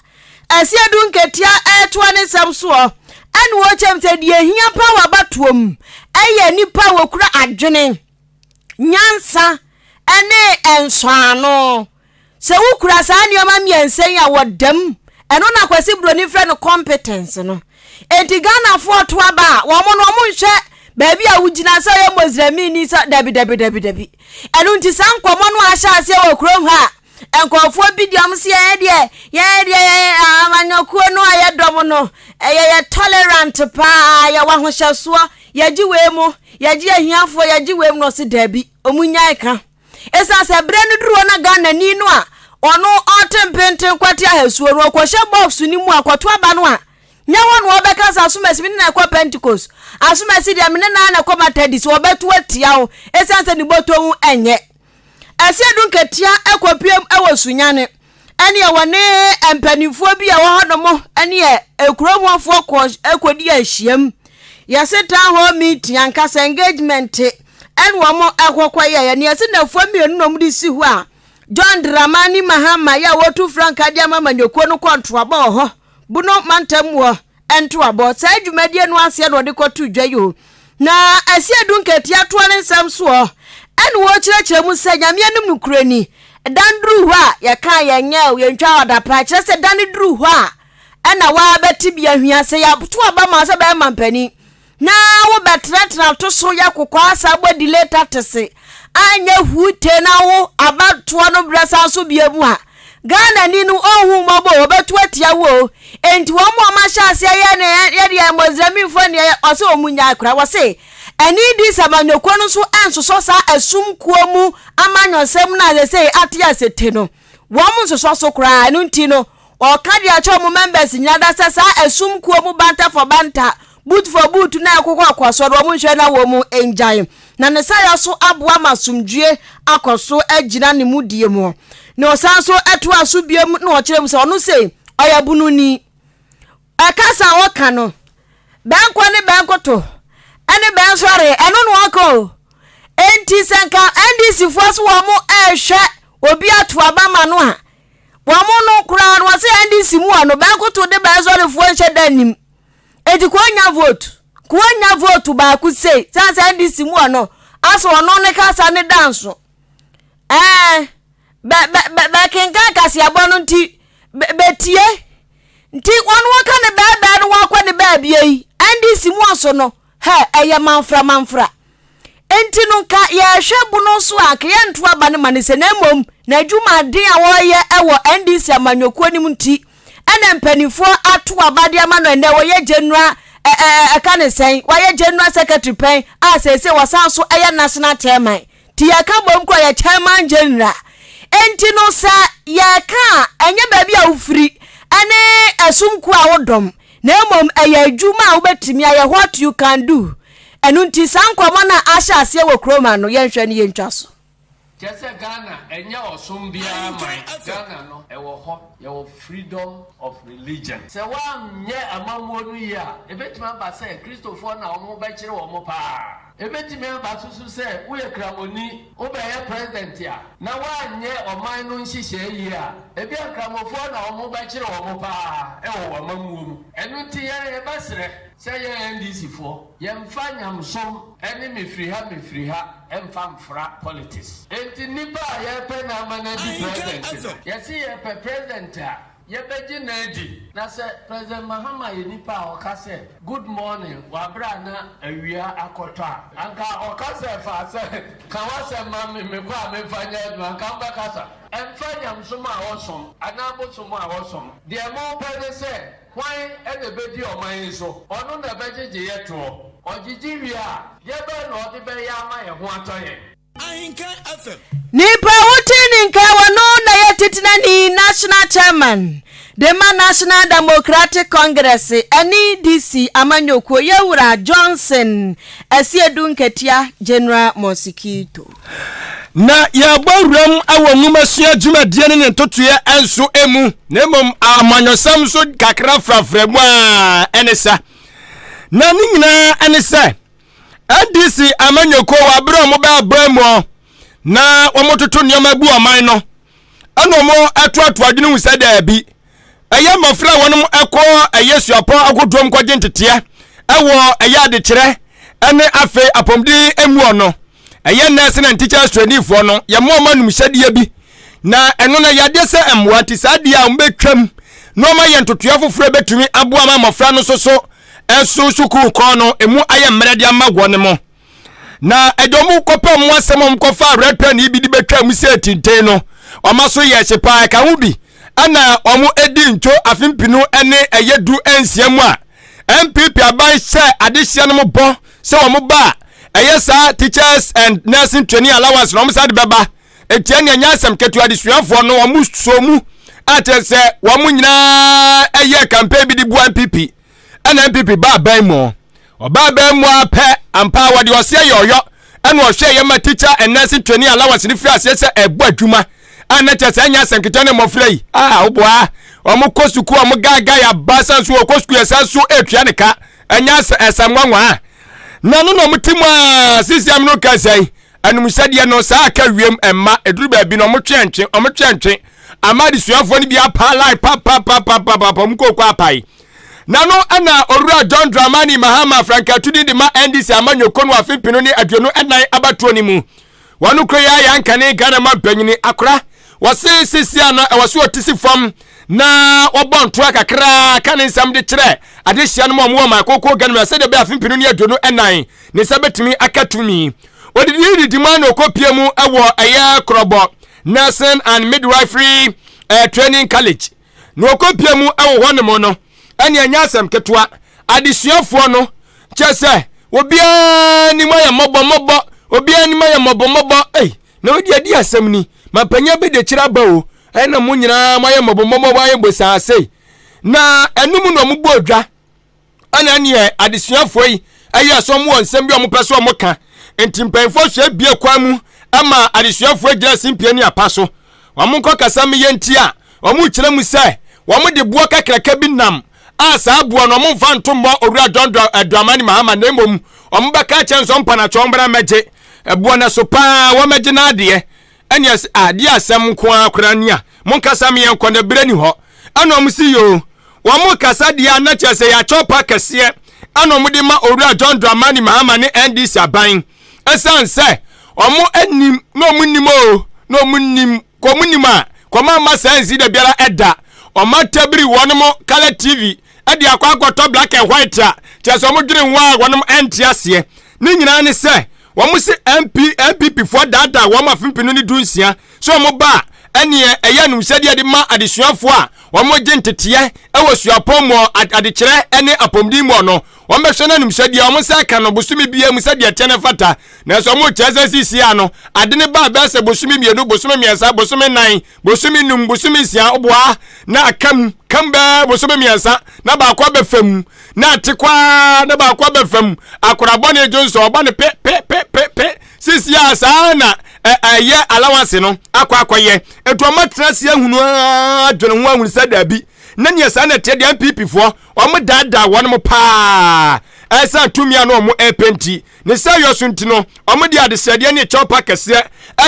S1: Asiedu Nketia ɛretoa ne nsɛm soɔ ɛna ɔkyɛm sɛ deɛ ehia paa wɔ abatoɔ mu ɛyɛ nnipa a wɔkura adwene, nyansa ɛne nsɔano. Sɛ wokura saa nneɛma mmiɛnsa yi a wɔda mu, ɛno na Kwasi Broni frɛ no competence no. Enti Ghanafoɔ to aba a, wɔn no wɔn nhwɛ baabi a wogyina sɛ ɔyɛ Moslemini sɛ dabi dabi dabi dabi. Ɛno nti saa nkɔmmɔ no ahyɛ aseɛ wɔ kurom ha a, nkurɔfoɔ bi deɛ wɔn se yɛn deɛ yɛn deɛ yɛn amanyɔkuo no a yɛdɔm no ɛyɛ yɛ tolerant paa, yɛwɔ ahohyɛsoɔ, yɛgye wei mu, yɛgye ahiafoɔ, yɛgye wei mu na ɔse dabi, wɔn nyae ka. Esiane sɛ berɛ no duru hɔ na Ghanani no a ɔno ɔte mpenten kwate ahasuo no ɔkɔhyɛ box no mu a kɔto aba no a, nyɛ hɔ na ɔbɛka sɛ asomasi me ne na ɛkɔ Pentecost, asomasi deɛ me ne na na ɛkɔ Methodist, ɔbɛto atia wo esiane sɛ ne bɔtɔ mu ɛnyɛ. Asiedu Nketia kɔpiem wɔ Sunyani ɛneɛ wɔne mpanimfoɔ bi a ɛwɔ hɔnom ɛneɛ kurom hɔfoɔ kɔ kɔdi ahyiam. Yɛse town hall meeting ankasa engagement ɛne wɔn ɛkɔkɔ yɛyɛ ne yɛse nafoɔ mmienu na wɔn de si hɔ a John Dramani Mahama yɛ a wɔtu frankaa de ama amanyɔkuo no kɔ ntoabɔ wɔ hɔ Bono mantam hɔ ntoabɔ. Saa dwumadie no aseɛ na ɔde kɔto dwa yi o. Na Asiedu Nketia toa ne nsɛm soɔ ɛna ɔrekyerɛkyerɛ mu sɛ Nyame anim nokorɛ ni, da no duru hɔ a yɛka a yɛnyɛ o, yɛntwa ɔdapa, kyerɛ sɛ da no duru hɔ a ɛna waa bɛte bi ahwia sɛ yɛato aba ma sɛ bɛyɛ mampanin na wobɛtenatena to so yɛ kokwaa saa bɔ delay tactics anyɛ huute na wo abatoɔ no berɛ san so bie mu a Ghana ni no ɔnhu mmɔbɔ o ɔbɛto atia wo o enti wɔn a wɔahyɛ aseɛ yɛ ne yɛ deɛ Mozambiquefoɔ ne yɛ ɔsɛ wɔn nyae koraa wɔse ɛne di sɛ amanyɔkuo no nso ɛnsosɔ saa ɛsum kuo mu amanyɔsɛm no a sɛsei ate ase te no wɔn nsosɔ so koraa ɛno nti no Wɔka de akyerɛ wɔn members nyinaa da sɛ saa ɛsum kuo mu banter for banter, boot for boot na ɛkokɔ kɔ so no wɔn nhwɛ na wɔn ngyae. na ne saayɛ so aboa ma asomdwie akɔ so agyina ne mudie mu. Na ɔsan nso toaa so biom na ɔkyerɛ mu sɛ ɔno sei ɔyɛ bununi. Ɛkasa a ɔka no, bɛnkɔ ne bɛnkoto ne bɛnsɔre, ɛno na ɔka o. Enti sɛ nka NDC foɔ so wɔn ɛrehwɛ obi ato aba ma no a, wɔn no koraa no wɔse NDC mu hɔ no bɛnkoto de bɛnsɔrefoɔ nhyɛ da nnim. Enti kò nya vote, kò nya vote baako sei, sane sɛ NDC mu hɔ no asɛ ɔno ne kasa ne da nso. Ɛɛ, bɛ bɛ bɛ bɛkenkan kaseɛbɔ no nti bɛ bɛtie. Nti wɔn wɔka ne bɛɛbɛɛ no wɔakɔ ne baabie yi, NDC mu ɔso no, hɛ, ɛyɛ manfra manfra. Nti no nka yɛhwɛ bono so a, nka yɛnto aba no ma no sɛ na mmom n'adwumaden a wɔreyɛ wɔ NDC amanyɔkuo no mu nti ɛna mpanimfoɔ ato aba de ama no ɛnɛ wɔyɛ general ɛka ne sɛn wɔayɛ general secretary pɛn a seesei wɔsan so ɛyɛ national chairman. Nti yɛka bom kɔ yɛ chairman general. Enti no sɛ yɛka a, ɛnyɛ baabi a wofiri ne ɛsom kuo a wodɔm, na mmom ɛyɛ adwuma a wobɛtumi ayɛ, what you can do. Ɛno nti saa nkɔmmɔ no a ahyɛ aseɛ wɔ kurom ha no, yɛnhwɛ na yɛntwa so.
S6: Kyerɛ sɛ Ghana ɛnyɛ ɔsom biara man, Ghana no ɛwɔ hɔ, yɛwɔ freedom of religion. Sɛ woanyɛ amammuo no yie a, ɛbɛtumi aba sɛ Kristofoɔ na wɔbɛkyere wɔn paa. Ebetumi aba nso so sɛ woyɛ Kramoni, wobɛyɛ president a, na woanyɛ ɔman no nhyehyɛe yie a, ebia Nkramofoɔ na wɔbɛkyere wɔn paa wɔ w'amammuo mu. Ɛno nti yɛn yɛbɛsrɛ sɛ yɛn NDC foɔ, yɛmfa nyamesom ne mefiri ha mefiri ha mfa mfra politics. Enti nnipa a yɛrepɛ no ama no adi president no, yɛse yɛpɛ president a Yɛbɛgye no adi. Na sɛ President Mahama yɛ nipa a ɔka sɛ good morning wɔ abere a na awia akɔtɔ a, anka ɔka sɛ fa asɛ ka w'asɛm ma me mekɔ a memfa nyɛ adwuma anka wobɛkasa? Ɛmfa nyamesom a ɔsom anaa bosom a ɔsom. Deɛ mopɛ ne sɛ hwan na ɛbɛdi ɔman yi so? Ɔno na ɛbɛgyegye yɛ toɔ. Ɔgyegye wie a, deɛ bɛn na ɔde bɛyɛ ama yɛn ho atɔ yɛn?
S1: Nipa a wotee ne nka wɔ no na yɛ titenani National Chairman de ma National Democratic Congress, NDC, amanyɔkuo, Yɛwura Johnson Asiedu Nketia General Mosquito.
S2: Na yɛrebɔ wuram wɔ nwomasua dwumadie ne ne ntotoeɛ nso mu, na mmom amanyɔsɛm nso kakra frafra mu a ɛne sa. Na ne nyinaa ɛne sɛ NDC amanyɔkuo wɔ abere a wɔbɛ abran mu na wɔtoto nneɛma gu ɔman no ɛna wɔtoatoa adwene hu sɛ daabi ɛyɛ mmɔfra a wɔn ɛkɔ ɛyɛ suapɔn ahodoɔ mu kɔgye nteteɛ ɛwɔ ɛyɛ adekyerɛ ɛne afei apɔmuden emu ɔno ɛyɛ nurse and teachers training foɔ no yɛma wɔn anumhyɛdeɛ bi na ɛno no yadeɛ sɛ mmoa nti saa deɛ a wɔbɛtwam na wɔayɛ ntotoeɛ foforɔ bɛtumi aboa ma mmɔfra no nso so nso sukuu kɔɔ no emu ayɛ mmerɛ de ama wɔn mo na ɛde wɔn kɔpɛ wɔn asɛm wɔn kɔfa red pen yi bi de bɛtwa mu sɛ tintin no wɔn aso yɛ hye paa ɛka ho bi ɛna wɔn edi ntwo afe mpinu ne ɛyɛ du nsia mu a npp aban hyɛ adehyeɛ no mo bɔ sɛ wɔn ba a ɛyɛ saa teachers and nursing training allowance na wɔn sa de bɛba eti ɛne ɛnyɛ asɛm ketewa adesuafoɔ no wɔn so mu akyerɛ sɛ wɔn nyinaa ɛyɛ campaign bi de bu npp ɛna npp ba aban mu ɔba aban mu apɛ ampa wɔde ɔseɛ yɛ ɔyɔ ɛna ɔhwɛ yɛ ma teacher and nursing training allowance ne firi aseɛ sɛ ɛbɔ adwuma a na kyerɛ sɛ ɛnyɛ asɛm ketewa ne mmɔfra yi a woboa wɔn kɔ sukuu wɔn gaagae aba san so wɔkɔ sukuu ɛsan so etua ne ka ɛnyɛ asɛm nwanwa na no na wɔn ti mu a sisi amino kasa yi Anumhyɛdeɛ no, saa aka wiem mma ɛduru baabi no ɔmo twe ntwe, ɔmo twe ntwe ama adesuafoɔ no bi apa line papapapapapa ɔmo kooko apae. Na no ɛna Owura John Dramani Mahama frankatuni de ma NDC amanyɔkuo no afe mpenu ne 24 abatoɔ no mu. Wɔn kuro yi ayɛ ankane Ghana ma mpanyini akora. Wɔse sisi a no ɛwɔ so ɔte si fam na wɔbɔ ntoa kakra ka ne nsɛm de kyerɛ adehyia no mu a wɔwɔ ɔman kooko Ghana mu sɛdeɛ ɛbɛyɛ afe mpenu ne 24 ne nsa bɛtumi aka tumi. Odidi didi mu na ɔkɔpie mu wɔ ɛyɛ Korɔbɔ Nursing and Midwifery eh, Training College. Na ɔkɔpie mu wɔ hɔ nom no, ɛne ɛnyɛ asɛm ketewa. Adesuafoɔ no, kyerɛ sɛ obiara anim ayɛ mmɔbɔ mmɔbɔ, obiara anim ayɛ mmɔbɔ mmɔbɔ. Ei, na wodi adi asɛm ni, mampanyin abɛdi aba o, ɛna mo nyinaa moayɛ mmɔbɔ mmɔbɔ, moayɛ bosaa sei. Na ɛno mu na wɔbɔ odwa. Ɛna neɛ adesuafoɔ yi ɛyɛ sɛ wɔn wɔ nsɛm bi a wɔn pɛ sɛ wɔn ka. Nti mpanyinfoɔ sua bie kwan mu ama adesuafoɔ agyina simpie ne apa so. Wɔn nkɔ kasa meyɛ nti a wɔn kyerɛ mu sɛ wɔn de boɔ kakraka bi nam a saa boɔ no wɔn mfa nto mmɔ Owura John Dramani Mahama na mmom wɔn bɛka akyerɛ nso mpanakyɛ wɔn bra mmɛgye boɔ no so paa wɔn mmɛgye n'adeɛ. Ɛne ɛsɛ a deɛ asɛm nko ara koraa ni a monkasa me yɛnkɔ na berɛ ni hɔ. Ɛna wɔn si yoo wɔn kasa deɛ a na kyerɛ sɛ yɛakyɛw pa kɛseɛ ɛna wɔn de ma Owura John Dramani Mahama ne NDC aban ɛsiane sɛ wɔn anim na wɔn nim o na wɔn nim kɔ wɔn nim a kɔma ama saa nsi da biara ɛda wɔn atabiri wɔn mo color TV ɛde akɔ akɔtɔ black and white a kyerɛ sɛ wɔn dwene ho a wɔn ɛnte aseɛ ne nyinaa ne sɛ Wɔn se MP, NPP foɔ daadaa wɔn afe mpenu ne dunsia sɛ wɔn ba a, ɛneɛ ɛyɛ anumhyɛdeɛ de ma adesuafoɔ a wɔn gye nteteɛ wɔ suapɔn muɔ, adekyerɛ ne apɔmuden muɔ no. Wɔn bɛhwɛ no anumhyɛdeɛ wɔn nsa ka no bosome biara mu sɛdeɛ ɛteɛ no fata. Nanso wɔn rekyerɛ sɛ seesei ara no, ade no baa bɛyɛ sɛ bosome mmienu, bosome mmiɛnsa, bosome nnan, bosome num, bosome nsia, woboa na aka mu, ka mu bɛyɛ bosome mmiɛnsa na baako abɛ fam. na ate kwaa na baako aba fam akora bɔne dwo nso ɔba no pe pe pe pe pe sisi a saa na ɛyɛ allowance no akɔ akɔyɛ etu ɔma tena ase ahunu adwene ho ahunu sɛ daabi na nea saa na ɛteɛ deɛ NPP foɔ wɔn daadaa wɔn mo paa ɛsan tumi a na wɔn ɛpɛ nti Ne saayɔ so nti no, wɔde adesrɛdeɛ ne kyɛwpa kɛseɛ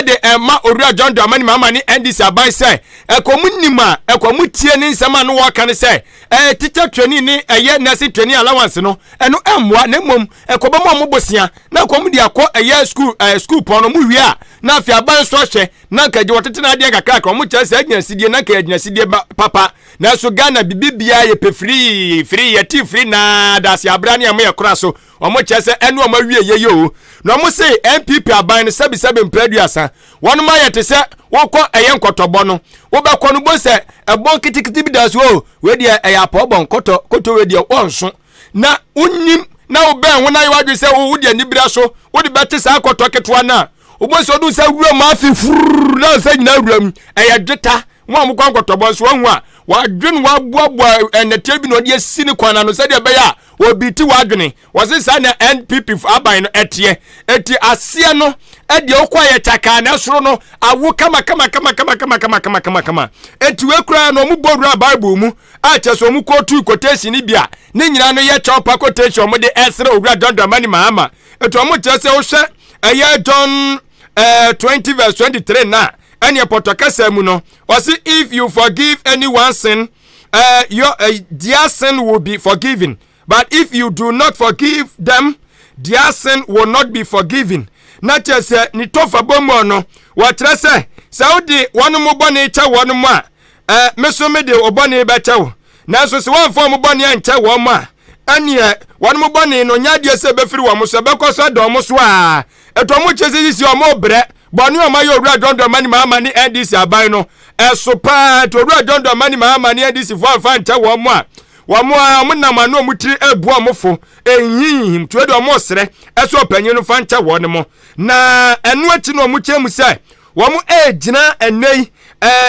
S2: de rema Owura John Dramani Mahama ne NDC aban sɛ ɛkɔ mu nim a ɛkɔ mu tie ne nsɛm a no wɔka ne sɛ ɛyɛ teacher training ne ɛyɛ nursing training allowance no ɛno ɛmmoa na mmom ɛkɔ bɛma wɔn bosea na ɛkɔ mu de akɔ ɛyɛ school ɛɛ school pɔn no mu wie a na afei aban nso ahwɛ na nka gye wɔtete no adeɛ kakrakra wɔn kyerɛ sɛ agyinasidie na nka yɛ agyinasidie papa nanso Ghana bibi biara yɛ pɛ firii firii yɛte firi naa daase abira ne ɛmo yɛ kora so Wɔn kyerɛ sɛ ɛne wɔn awie yɛ yɛ o. Na wɔn se NPP aban no sɛbi sɛbi mpere aduasa. Wɔn ayɛ te sɛ wokɔ ɛyɛ nkɔtɔbɔ no. Wobɛkɔ no bo sɛ ɛbɔn kitikiti bi da so o. Wei deɛ ɛyɛ apɔɔbɔn kɔtɔ kɔtɔ wei deɛ wɔnso. Na wonim na wobɛn ho na ayɛ w'adwene sɛ wo wode anibere so wode bɛte saa kɔtɔ ketewa no a. Wobɛhu sɛ wode nsa wura mu afe furuu na nsa nyinaa wura mu. Ɛyɛ dweta. Wɔn a wɔkɔ nkɔtɔbɔ nso wɔahu a wɔadwene wɔaboaboa nnɛteɛ bi na wɔde asi ne kwan ano sɛdeɛ ɛbɛyɛ a wɔbi ti wɔadwene. Wɔse saa na NPP aban no ɛteɛ. Eti aseɛ no ɛdeɛ wokɔ ayɛ kyakaa na ɛsoro no awo kama kama kama kama kama kama kama kama kama. Eti wei koraa no wɔn bɔ wura Bible mu a kyerɛ sɛ wɔn kootu quotation bi a ne nyinaa no yɛ kyɛw pa quotation wɔn de ɛsrɛ owura John Dramani Mahama. Eti wɔn kyerɛ sɛ wohwɛ ɛyɛ John eh, 20 verse 23 na ɛne pɔtɔ kasa mu no ɔse if you forgive anyone sin uh, your, uh, their sin will be forgiven but if you do not forgive them their sin will not be forgiven na kyerɛ sɛ ne tɔfa bɔ mu no wɔkyerɛ sɛ sɛ wode wɔn mo bɔne kyɛ wɔn mo a eh, me so mede wo bɔne bɛkyɛ wo nanso sɛ wɔamfa wɔn bɔne ankyɛ wɔn a ɛneɛ wɔn mo bɔne no nyɛ adeɛ sɛ ɛbɛfiri wɔn so ɛbɛkɔ so ada wɔn so a Ɛtɔ ɔmo kyɛ sɛ sisi ɔmo brɛ bɔne ɔmo ayɛ Owura John Dramani Mahama ne NDC aban no ɛso paa nti Owura John Dramani Mahama ne NDC foɔ amfa ankyɛ wɔn mo a wɔn a ɔmo nam ano ɔmo tiri ɛbu ɔmo fo ɛnhinhim nti wei deɛ ɔmo srɛ ɛsɛ ɔpanyin no fa nkyɛ wɔn mo na ɛno akyi no ɔmo kyɛ mu sɛ wɔn ɛgyina ɛnɛ yi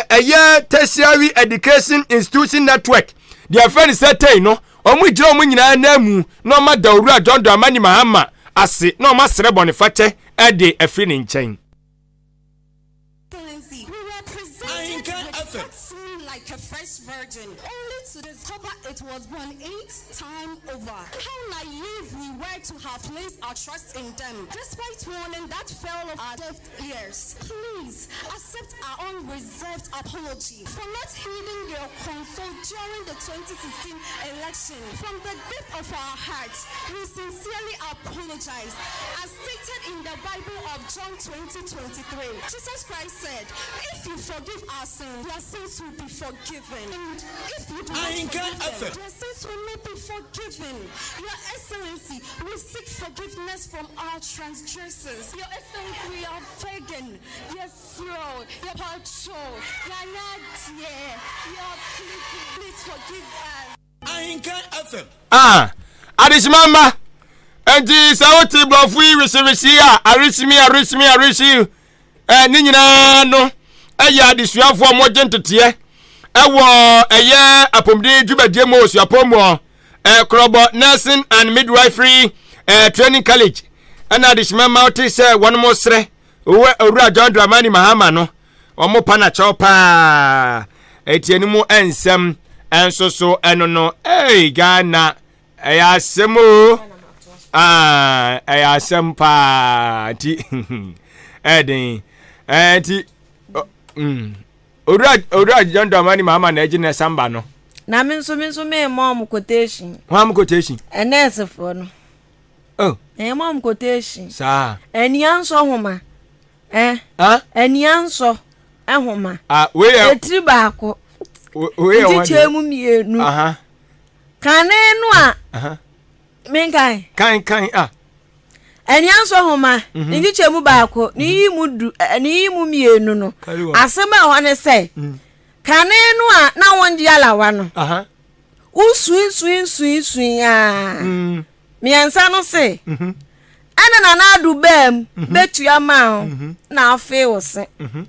S2: ɛyɛ Tertiary Education Institution Network deɛ ɛfɛ ne sɛ tɛi no Wɔgyina wɔn nyinaa ananmu na wɔada Owura John Dramani Mahama ase na wɔasrɛ bɔnefakyɛ de afiri ne nkyɛn.
S7: Excellency, we were presented with vaccine like a fresh virgin, only to discover it was born eight time over. How naive we were to have placed our trust in them, despite warning that fell off our deaf ears. Please accept our unreserved apology for not heeding your consult during the 2016 election. From the depth of our hearts, we sincerely apologize. As stated in the Bible of John 20:23, Jesus Christ said, If you forgive our sins, their sins will be forgiven. And if you do not forgive them, their sins will not be forgiven. Your Excellency, we seek forgiveness from our transgressions. Your Excellency, we are begging. Yɛsrɛ wo, yɛpakyɛ wo, yɛanyɛ adeɛ, we are pleading, please forgive us.
S2: Ahenkan FM. Ah, adehyema mma. Enti sɛ wote borɔfo yi wesewese a, aresimi, aresimi, aresi, eh, ne nyinaa no ɛyɛ adesuafoɔ a wɔgye nteteɛ ɛwɔ ɛyɛ apɔmuden dwumadie mu wɔ suapɔn mu eh, Korɔbɔ Nursing and Midwifery eh, Training College. ɛna adehyema ma wote sɛ wɔn srɛ owura John Dramani Mahama no wɔn pa na kyɛw paa eti ɛno mu nsɛm nso so ɛno no ei Ghana ɛyɛ asɛm o ah ɛyɛ asɛm paa nti ɛden ɛnti mm owura owura John Dramani Mahama na ɛgye ne samba no.
S1: Na me nso me nso me mɔ ɔmo quotation.
S2: Wɔn amo quotation.
S1: Ɛnɛɛsefoɔ no.
S2: Oh.
S1: Ɛyɛ mɔ ɔmo quotation.
S2: Saa.
S1: Ɛnia nsɔ homa. Eh.
S2: Huh?
S1: Ania nsɔ nhoma.
S2: Ah, wei yɛ.
S1: Etiri baako.
S2: Wei yɛ wɔn
S1: Nkyekyɛ mu mmienu.
S2: Aha.
S1: Kane no a.
S2: Aha.
S1: Menkan.
S2: Kan kan ah.
S1: Ania nsɔ nhoma.
S2: Mhm.
S1: Ne nkyekyɛ mu baako. Ne yi mu du ne yi mu mmienu no. Asɛm a ɛwɔ ne sɛ.
S2: Mm.
S1: Kane no a na wɔn gye alawa no.
S2: Aha.
S1: Wosui sui sui sui aa.
S2: Mm.
S1: Mmiɛnsa no se.
S2: Mhm.
S1: Ɛna Nana Addo baa mu
S2: mhm.
S1: bɛtua maa ho
S2: mhm.
S1: na afei wo se.
S2: Mhm.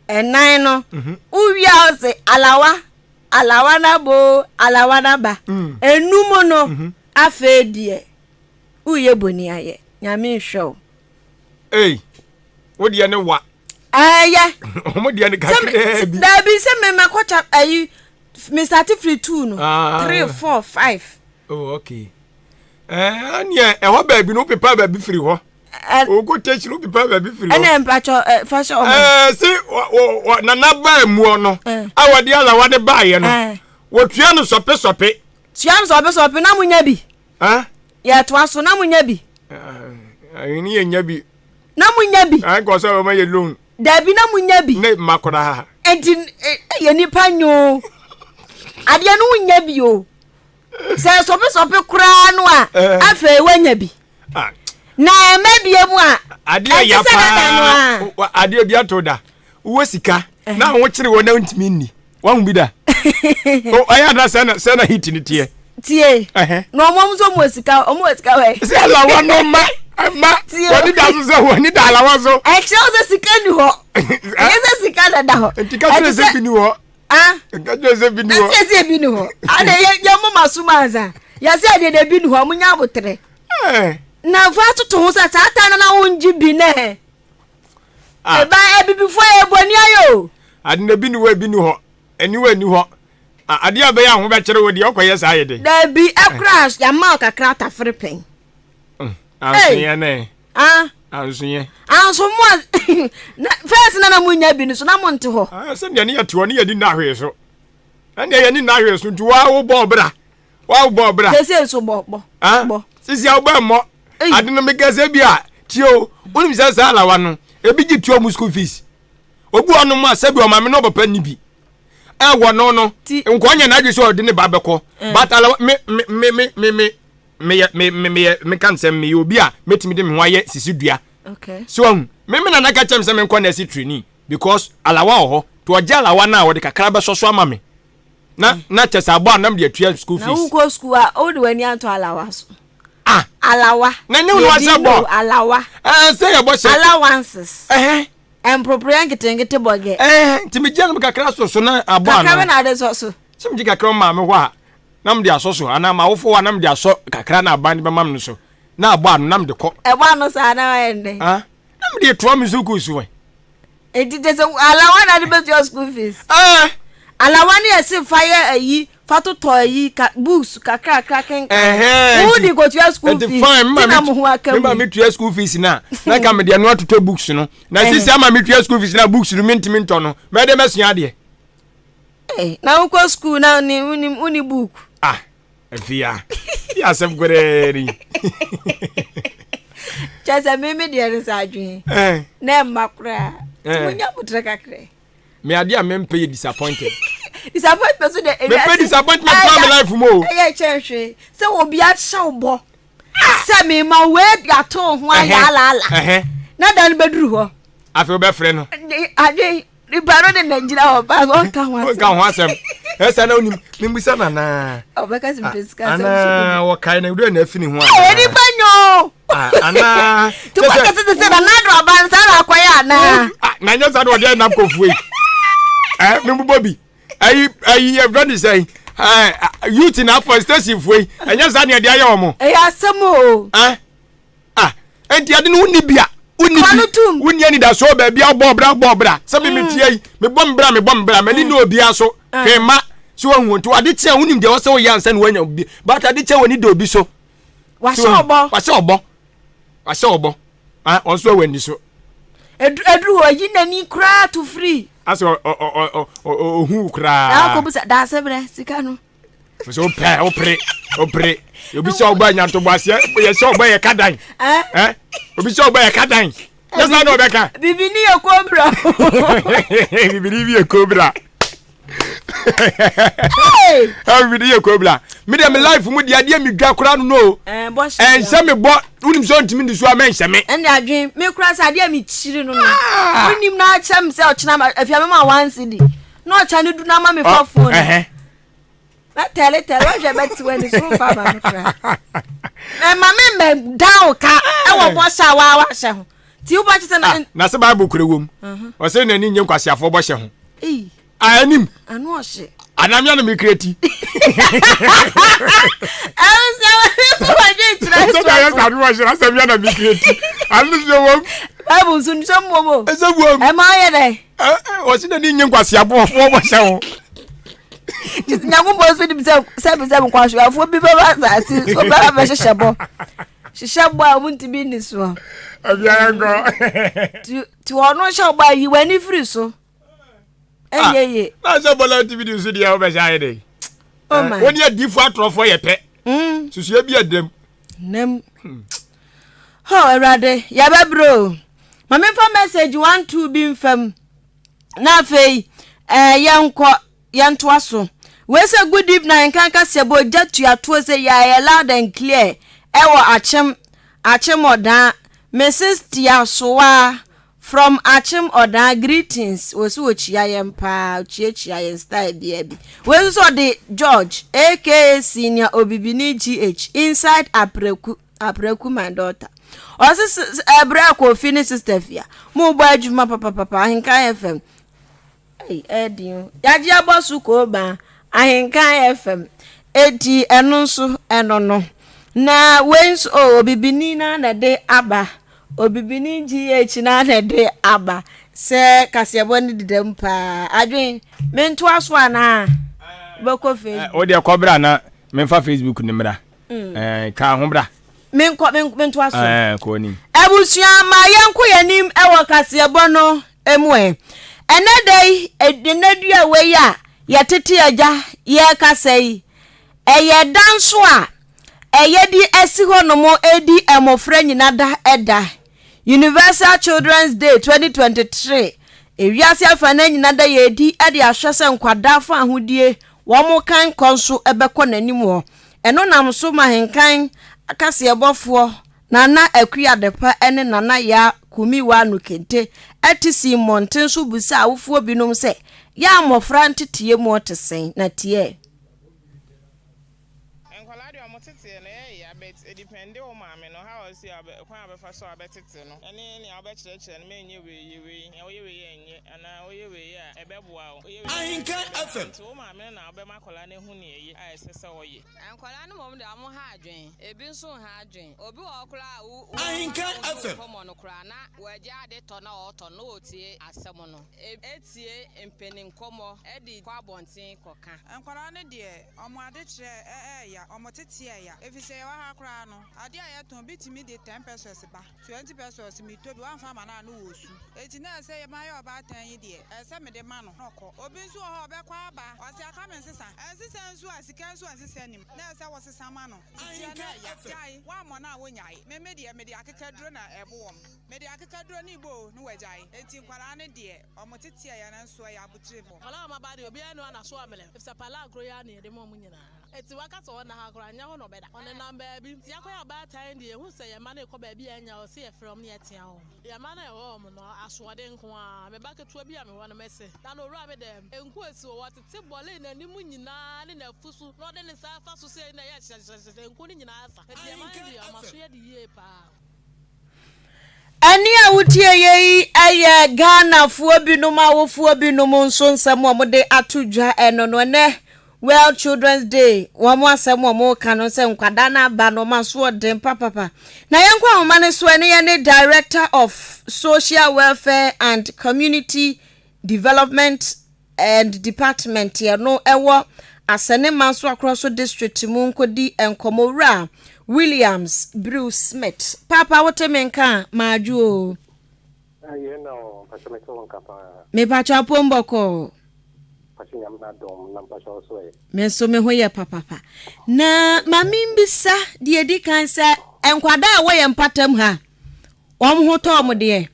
S1: Ɛnan no, wowia wo se alawa, alawa na bo, alawa na ba.
S2: Mm.
S1: Enum no, afei deɛ, woyɛ boni ayɛ. Nyame nhwɛ wo.
S2: Ei, wo deɛ ne wa.
S1: Ɛyɛ.
S2: Ɔmo deɛ ne kakraa bi.
S1: Daabi sɛ mɛmɛkɔkya ayi, mesate firi two no,
S2: ah.
S1: three, four, five.
S2: Oh, okay. Ɛneɛ ɛhɔ baabi no wopepa baabi firi hɔ. Ogo tɛkyi no wopepa baabi firi hɔ.
S1: Ɛnna mpatsɔ fa hyɛ ɔmo.
S2: Ɛɛ si nana baa muɔ no a wɔde alawa de baayɛ no wɔtua no sɔpe sɔpe.
S1: Tua no sɔpe sɔpe na mo nya bi. Yɛtoa so na mo nya bi.
S2: Ɛni yɛ nya bi.
S1: Na mo nya bi.
S2: Nkɔ sɛ wɔma yɛ loan.
S1: Dabi na mo nya bi.
S2: Ne mma koraa.
S1: Nti yɛ nipa nyoo. Adeɛ no wo nya bi o. Sɛ sɔpesɔpe koraa no a,
S2: eh.
S1: afei woanya bi.
S2: Ah.
S1: Na ɛma bie mu a,
S2: adeɛ ya
S1: ɛte sɛ dada no a.
S2: paa adeɛ bi ato da wowɔ sika
S1: Eh.
S2: na ahokyere wɔ na wontumi nni wahu bi da ɔyɛ ada sɛ na sɛ na hit ne teɛ
S1: Tie.
S2: Ɛhɛ.
S1: Na ɔmo nso ɔmo wɔ sika, ɔmo wɔ sika wɛ.
S2: sɛ alawa no ma ma
S1: Tie.
S2: wɔne da so sɛ wɔne da alawa so
S1: Ɛkyerɛ wo sɛ sika ni hɔ. Ɛnyɛ sɛ sika na da hɔ.
S2: nti ka kyerɛ
S1: Ɛte
S2: sɛ bi ni hɔ
S1: Ah.
S2: Nka kyerɛ sɛ bi ni hɔ.
S1: Ɛsɛ sɛ bi ni hɔ. Ada yɛ yɛ mo ma so ma ansa. Yɛsɛ ɛdeɛ de bi ni hɔ. Mo nya abotere.
S2: Eh.
S1: Na fa toto ho sɛ saa tan na wo ngye bi nɛ.
S2: Ah.
S1: Eba ebibifo yɛ bɔni ayɛ o.
S2: Ade na bi ni hɔ ebi ni hɔ. Aniwa ni hɔ. Adeɛ a bɛyɛ a ho bɛkyerɛ wo deɛ ɔkɔyɛ saa yɛ den.
S1: Dabi ɛkora yɛama wo kakra tafere pɛn.
S2: Mm, ansoyɛ nɛ.
S1: Ah.
S2: Ansoyɛ.
S1: Anso mo a na first na na mo nya bi no so na mo nte hɔ.
S2: Ah, sɛ deɛ ne yɛ te hɔ ne yɛ ni nna hwee so. Ɛnna yɛ ni nna hwee so nti waa wo bɔ ɔbra. Waa wo bɔ ɔbra.
S1: Sese nso bɔ bɔ.
S2: Ah,
S1: bɔ.
S2: Sisi a wobɛ mmɔ. Ade no meka sɛ bi a tie o. Wonim sɛ saa alawa no ebi gye tua mu school fees. Obi wɔ nom a sɛbi ɔmaame na ɔpapa ni bi. Ɛwɔ no no nkɔ nyɛ n'adwe sɛ ɔde ne ba bɛkɔ.
S1: Mm.
S2: But alawa me me me me me meyɛ me me meyɛ meka no sɛ meyɛ obi a mɛtumi de me ho ayɛ sisi dua
S1: okay.
S2: so ahu me me nana ka kyerɛ me sɛ menkɔ nɛɛse training because alawa wɔ hɔ to ɔgye alawa no a ɔde kakra bɛsɔ so ama me na mm. na kyɛ sɛ abɔ a nam de atua school fees
S1: na wokɔ school a wode w'ani ato alawa so
S2: ah
S1: alawa
S2: na ne wo asɛ bɔ
S1: alawa
S2: ɛɛ sɛ yɛbɔ hyɛ
S1: allowances
S2: ɛhɛ
S1: mproproya nketenkete bɔgɛ
S2: ɛɛ nti megye no kakra so so na abɔ ano
S1: kakra bɛ na ade sɔ so
S2: sɛ megye kakra maame hɔ a na mede asɔ so anaa m'awofo hɔ a na mede asɔ kakra na aban de bɛma me no so na abɔ ano na mede kɔ.
S1: Ɛbɔ ano saa na wayɛ ndɛ.
S2: Ah, na mede toa me sukuu so ɛ.
S1: Eti kyɛ sɛ alawa na de bɛtua school fees.
S2: Ɛɛ.
S1: Alawa ne yɛse fa yɛ ayi fa totɔ ayi ka books kakrakra kenkan.
S2: Ɛhɛn.
S1: Wo de kɔtua school fees.
S2: Nti fine
S1: ti na mo ho aka mu.
S2: Mema metua school fees na na ka mede ɛno atotɔ books no. Na sisi ama metua school fees na books no mentumi ntɔ no. Mɛde mɛsua adeɛ.
S1: Hey, na wokɔ school na woni woni woni book.
S2: Ah, afia. Yɛ asɛm koraa ni.
S1: Kyɛ sɛ me me deɛ no sɛ adwene.
S2: Eh.
S1: Na ɛmma koraa.
S2: Eh.
S1: Munya abotrɛ kakra.
S2: Me adeɛ a mempɛ yɛ disappointed.
S1: Disappointment so deɛ
S2: Mempɛ disappointment koraa me life mu o.
S1: Ɛyɛ kyɛn hwee sɛ obi ahyɛ wo bɔ sɛ mema wei de ato wo ho ayɛ alaala na da no bɛduru hɔ.
S2: Afei wobɛfrɛ no.
S1: Adwene Nipa no de na gyina hɔ ba ɔnka ho asɛm.
S2: Ɔnka ho asɛm. Ɛsɛ na onim mimbisa no anaa.
S1: Ɔbɛka sɛ mpɛ sika asɛm so.
S2: Anaa wɔkae na wura na afi ne ho anaa.
S1: Ɛyɛ nipa nyo.
S2: Anaa.
S1: Tukɔ kɛse te sɛ na nado aba nsa na akɔyɛ anaa.
S2: Na nyɛ saa na ɔde ɛnam kɔfue. Ɛ membobɔ bi. Ayi ayi ɛfrɛ ne sɛn. Ɛ youth na afɔ station fue. Ɛnyɛ saa na ɛde ayɛ wɔn.
S1: Ɛyɛ asɛm o.
S2: Ah. Enti ade no wonni bi a wonni bi wonni anidasoɔ baabi a wobɔ ɔbra wobɔ ɔbra sɛ me metia yi mebɔ me bra mebɔ me bra m'ani ne obiara so hwee ma so wahu nti ade kye a wonim deɛ wɔ sɛ woyɛ ansa na woanya bi but ade kye a w'ani da obi so
S1: wahyɛ ɔbɔ
S2: wahyɛ ɔbɔ wahyɛ ɔbɔ ah ɔnso awɔ ani so
S1: eduru hɔ yi n'ani koraa to firi
S2: asɛ ɔhu koraa
S1: na akɔ busa daase brɛ sika no
S2: sɛ wopɛ wopere wopere obi sɛ ɔbɔ anyantobo aseɛ yɛ sɛ ɔbɔ yɛ ka dan eh? obi sɛ ɔbɔ yɛ ka dan yɛ saa na ɔbɛka
S1: bibini yɛ kobra
S2: bibini bi yɛ kobra bibini yɛ kobra me deɛ me life mu deɛ adeɛ medwa koraa no no ɛnhyɛ me bɔ wonim sɛ ɔntumi ndi so a mɛnhyɛ me
S1: ɛnde adwen me kora sɛ adeɛ mekyiri no no ah! wonim na akyɛ me sɛ ɔkyena afia mema wansi di na ɔkya no du na ama me fa phone na tɛle tɛle wahwɛ bɛte w'ani so mfa ma me koraa ɛma me mmɛ down ka ɛwɔ bɔhyɛ a waa wahyɛ ho ti wobɔ kyɛ sɛ na
S2: ah, na sɛ bible kura wom mhm. ɔsɛ n'ani nye nkwaseafoɔ bɔhyɛ ho anim
S1: ano ɔhye
S2: anamia no mekura ti
S1: bible nso nsɛm wom o ɛma ɔyɛ dɛ
S2: ɔsi na ni nye nkwaseafoɔ bɔhyɛ ho
S1: nyankopɔn nso nim sɛ sɛbisɛbi nkwaseafoɔ bi bɛba asase so bɛba bɛhyehyɛ bɔ hyehyɛ bɔ a wɔntumi nni soɔ nti ɔno hyɛ ɔbɔ a yi w'ani firi so ɛnyɛ yie
S2: na sɛ bɔla tv di nso deɛ wobɛhyɛ ayɛ dɛ
S1: oh my
S2: wɔne adiifoɔ atorɔfoɔ yɛ pɛ susua bi ɛdam
S1: nam hɔ awurade yɛbɛbrɛ o ma memfa message 12 bi mfam na afei eh, yɛnkɔ yɛntoa so wei sɛ good evening nkanka sɛ bɔ gya tuatoɔ sɛ yɛayɛ loud and clear ɛwɔ akyem akyem ɔdaa Mrs Tiasoa From Akyem Ɔdaa greetings wɔ so ɔkyia yɛn paa ɔkyiakyia yɛn style biaa bi wei nso so ɔde George aka senior obibini GH inside Apreku Apreku my daughter ɔse ɛbrɛ Kofi ne sister fia mo bɔ adwuma papapapa Ahenkan FM Ei, ɛyɛ den o. Yɛagye abɔ so kooba, Ahenkan FM. Eti ɛno nso ɛno no. Na wei nso o, obibini na na ɛde aba. Obibini GH na na ɛde aba. Sɛ kaseɛbɔ no deda mu paa. Adwen, mentoa so anaa? Wobɛkɔ Facebook.
S2: Wo deɛ kɔ bra na memfa Facebook no mmra. Mm. Eh, twa ho bra.
S1: Menkɔ, mentoa so.
S2: Eh, kɔ anim.
S1: Abusua, ma yɛnkɔ yɛn anim wɔ kaseɛbɔ no mu ɛ. Ɛnnɛ da yi, ɛnnɛ dua wei a yɛtete agya yɛrekasa yi, ɛyɛ da nso a ɛyɛ de asi hɔnom redi mmɔfra nyina da da. Universal Children's Day 2023, ewiase afanan nyina da yɛredi de ahwɛ sɛ nkwadaa fa ahodie wɔn kan kɔ nso bɛkɔ n'anim hɔ. Ɛno nam so ma Henkan akaseɛbɔfoɔ Nana Akua Adepa ne Nana Yaa Kumiwaa Nukente te sii mmɔnten so bisaa awofoɔ binom sɛ, Yɛ a mmɔfra nteteɛ mu te sɛn? Na tiɛ.
S8: Nkwadaa deɛ ɔmo teteɛ no ɛyɛ ya but edipɛnde wo maame no how ɔsi a kwan a ɔbɛfa so a ɔbɛtete no ɛne nea wobɛkyerɛkyerɛ no mɛnyɛ wei yɛ wei nea woyɛ wei a ɛnyɛ anaa woyɛ wei a ɛbɛboa wo woyɛ wei a ɛbɛboa wo nti wo maame no na wobɛma akwadaa no ahu nea ɛyɛ a ɛsɛ sɛ ɔyɛ.
S9: Nkwadaa no mmom deɛ wɔn ha adwen, ebi nso nha adwen. Obi wɔ hɔ koraa a wo wo wo nkɔmmɔ no koraa na wagya ade tɔ na ɔretɔ no na ɔretie asɛm no. Etie mpanin nkɔmmɔ de kɔ abɔnten kɔka.
S10: Nkwadaa no deɛ, wɔn adekyerɛ ɛɛya, wɔn tete ɛɛya. Efisɛ yɛwɔ ha koraa no, adeɛ a yɛtɔn, bi tumi de ten pesos ba. 20 pesos metɔ bi, wamfa amma no a na ɔresu. Enti na ɛsɛ sɛ mayɛ ɔbaatan yi deɛ, ɛsɛ sɛ mede ma no na ɔkɔ. Obi nso wɔ hɔ a, ɔbɛkɔ aba, ɔse aka me nsesa. Ɛnsesa nso a, sika nso a nsesa nnim. Na ɛsɛ sɛ wosesa ma no. Teteɛ no ɛya. Gyae, woammɔ no a wonnyae. Me me deɛ, mede akekaduro na ɛbo wɔn. Mede akekaduro no rebɔ o, na wɔagyae. Enti nkwadaa no deɛ, wɔn teteɛ yɛ no nso ɛyɛ abotire bɔ.
S11: Nkwadaa a wɔaba deɛ, obiara nni hɔ a n'aso amene, efisɛ palaa koro yi ara na yɛde ma wɔn nyinaa. Enti waka sɛ ɔnna ha koraa, nyɛ hɔ na ɔbɛda. Ɔnenam baabi. Nti yɛakɔyɛ abaatan deɛ, yɛhu sɛ yɛn mma no rekɔ baabi a ɛnyɛ hɔ sɛ yɛfrɛ wɔn na yɛtea wɔn. Yɛn mma no a yɛwɔ wɔn no, asoɔden nko ara. Me ba ketewa bi a mewɔ no, mese, da no owura me dɛm. Nku asi hɔ, watete bɔle n'anim nyinaa ne n'afu so, na ɔde ne nsa afa so sei na ɛyɛ hyɛhyɛhyɛhyɛ, nku no nyinaa asa. Enti yɛn mma no deɛ, wɔn aso yɛ de yie paa.
S1: Ɛnne a wotieeɛ yi yɛ Ghanafoɔ binom awofoɔ binom nso nsɛm a wɔde ato dwa ɛno no. Ɛnɛ, World Children's Day wɔn asɛm wɔn reka no sɛ nkwadaa no aba no wɔn aso ɔden papapa. Na yɛnkɔ ahoma no so ɛne yɛne Director of Social Welfare and Community Development and Department yɛno ɛwɔ Asɛne Manso Akorɔ so District mu nkɔdi nkɔmmɔ Owura Williams Brew Smith. Paapa wote me nka a, maadwo o.
S12: Aye na o, mpakyɛ mete wo nka paa.
S1: Mepakyɛ apom bɔkɔɔ.
S12: Mpakyɛ Nyame n'adom na mpakyɛ wo so ɛ?
S1: Me nso me ho yɛ papapa. Na ma membisa deɛ edi kan sɛ nkwadaa a ɛwɔ yɛn mpatam ha wɔn ho tɔ wɔn deɛ?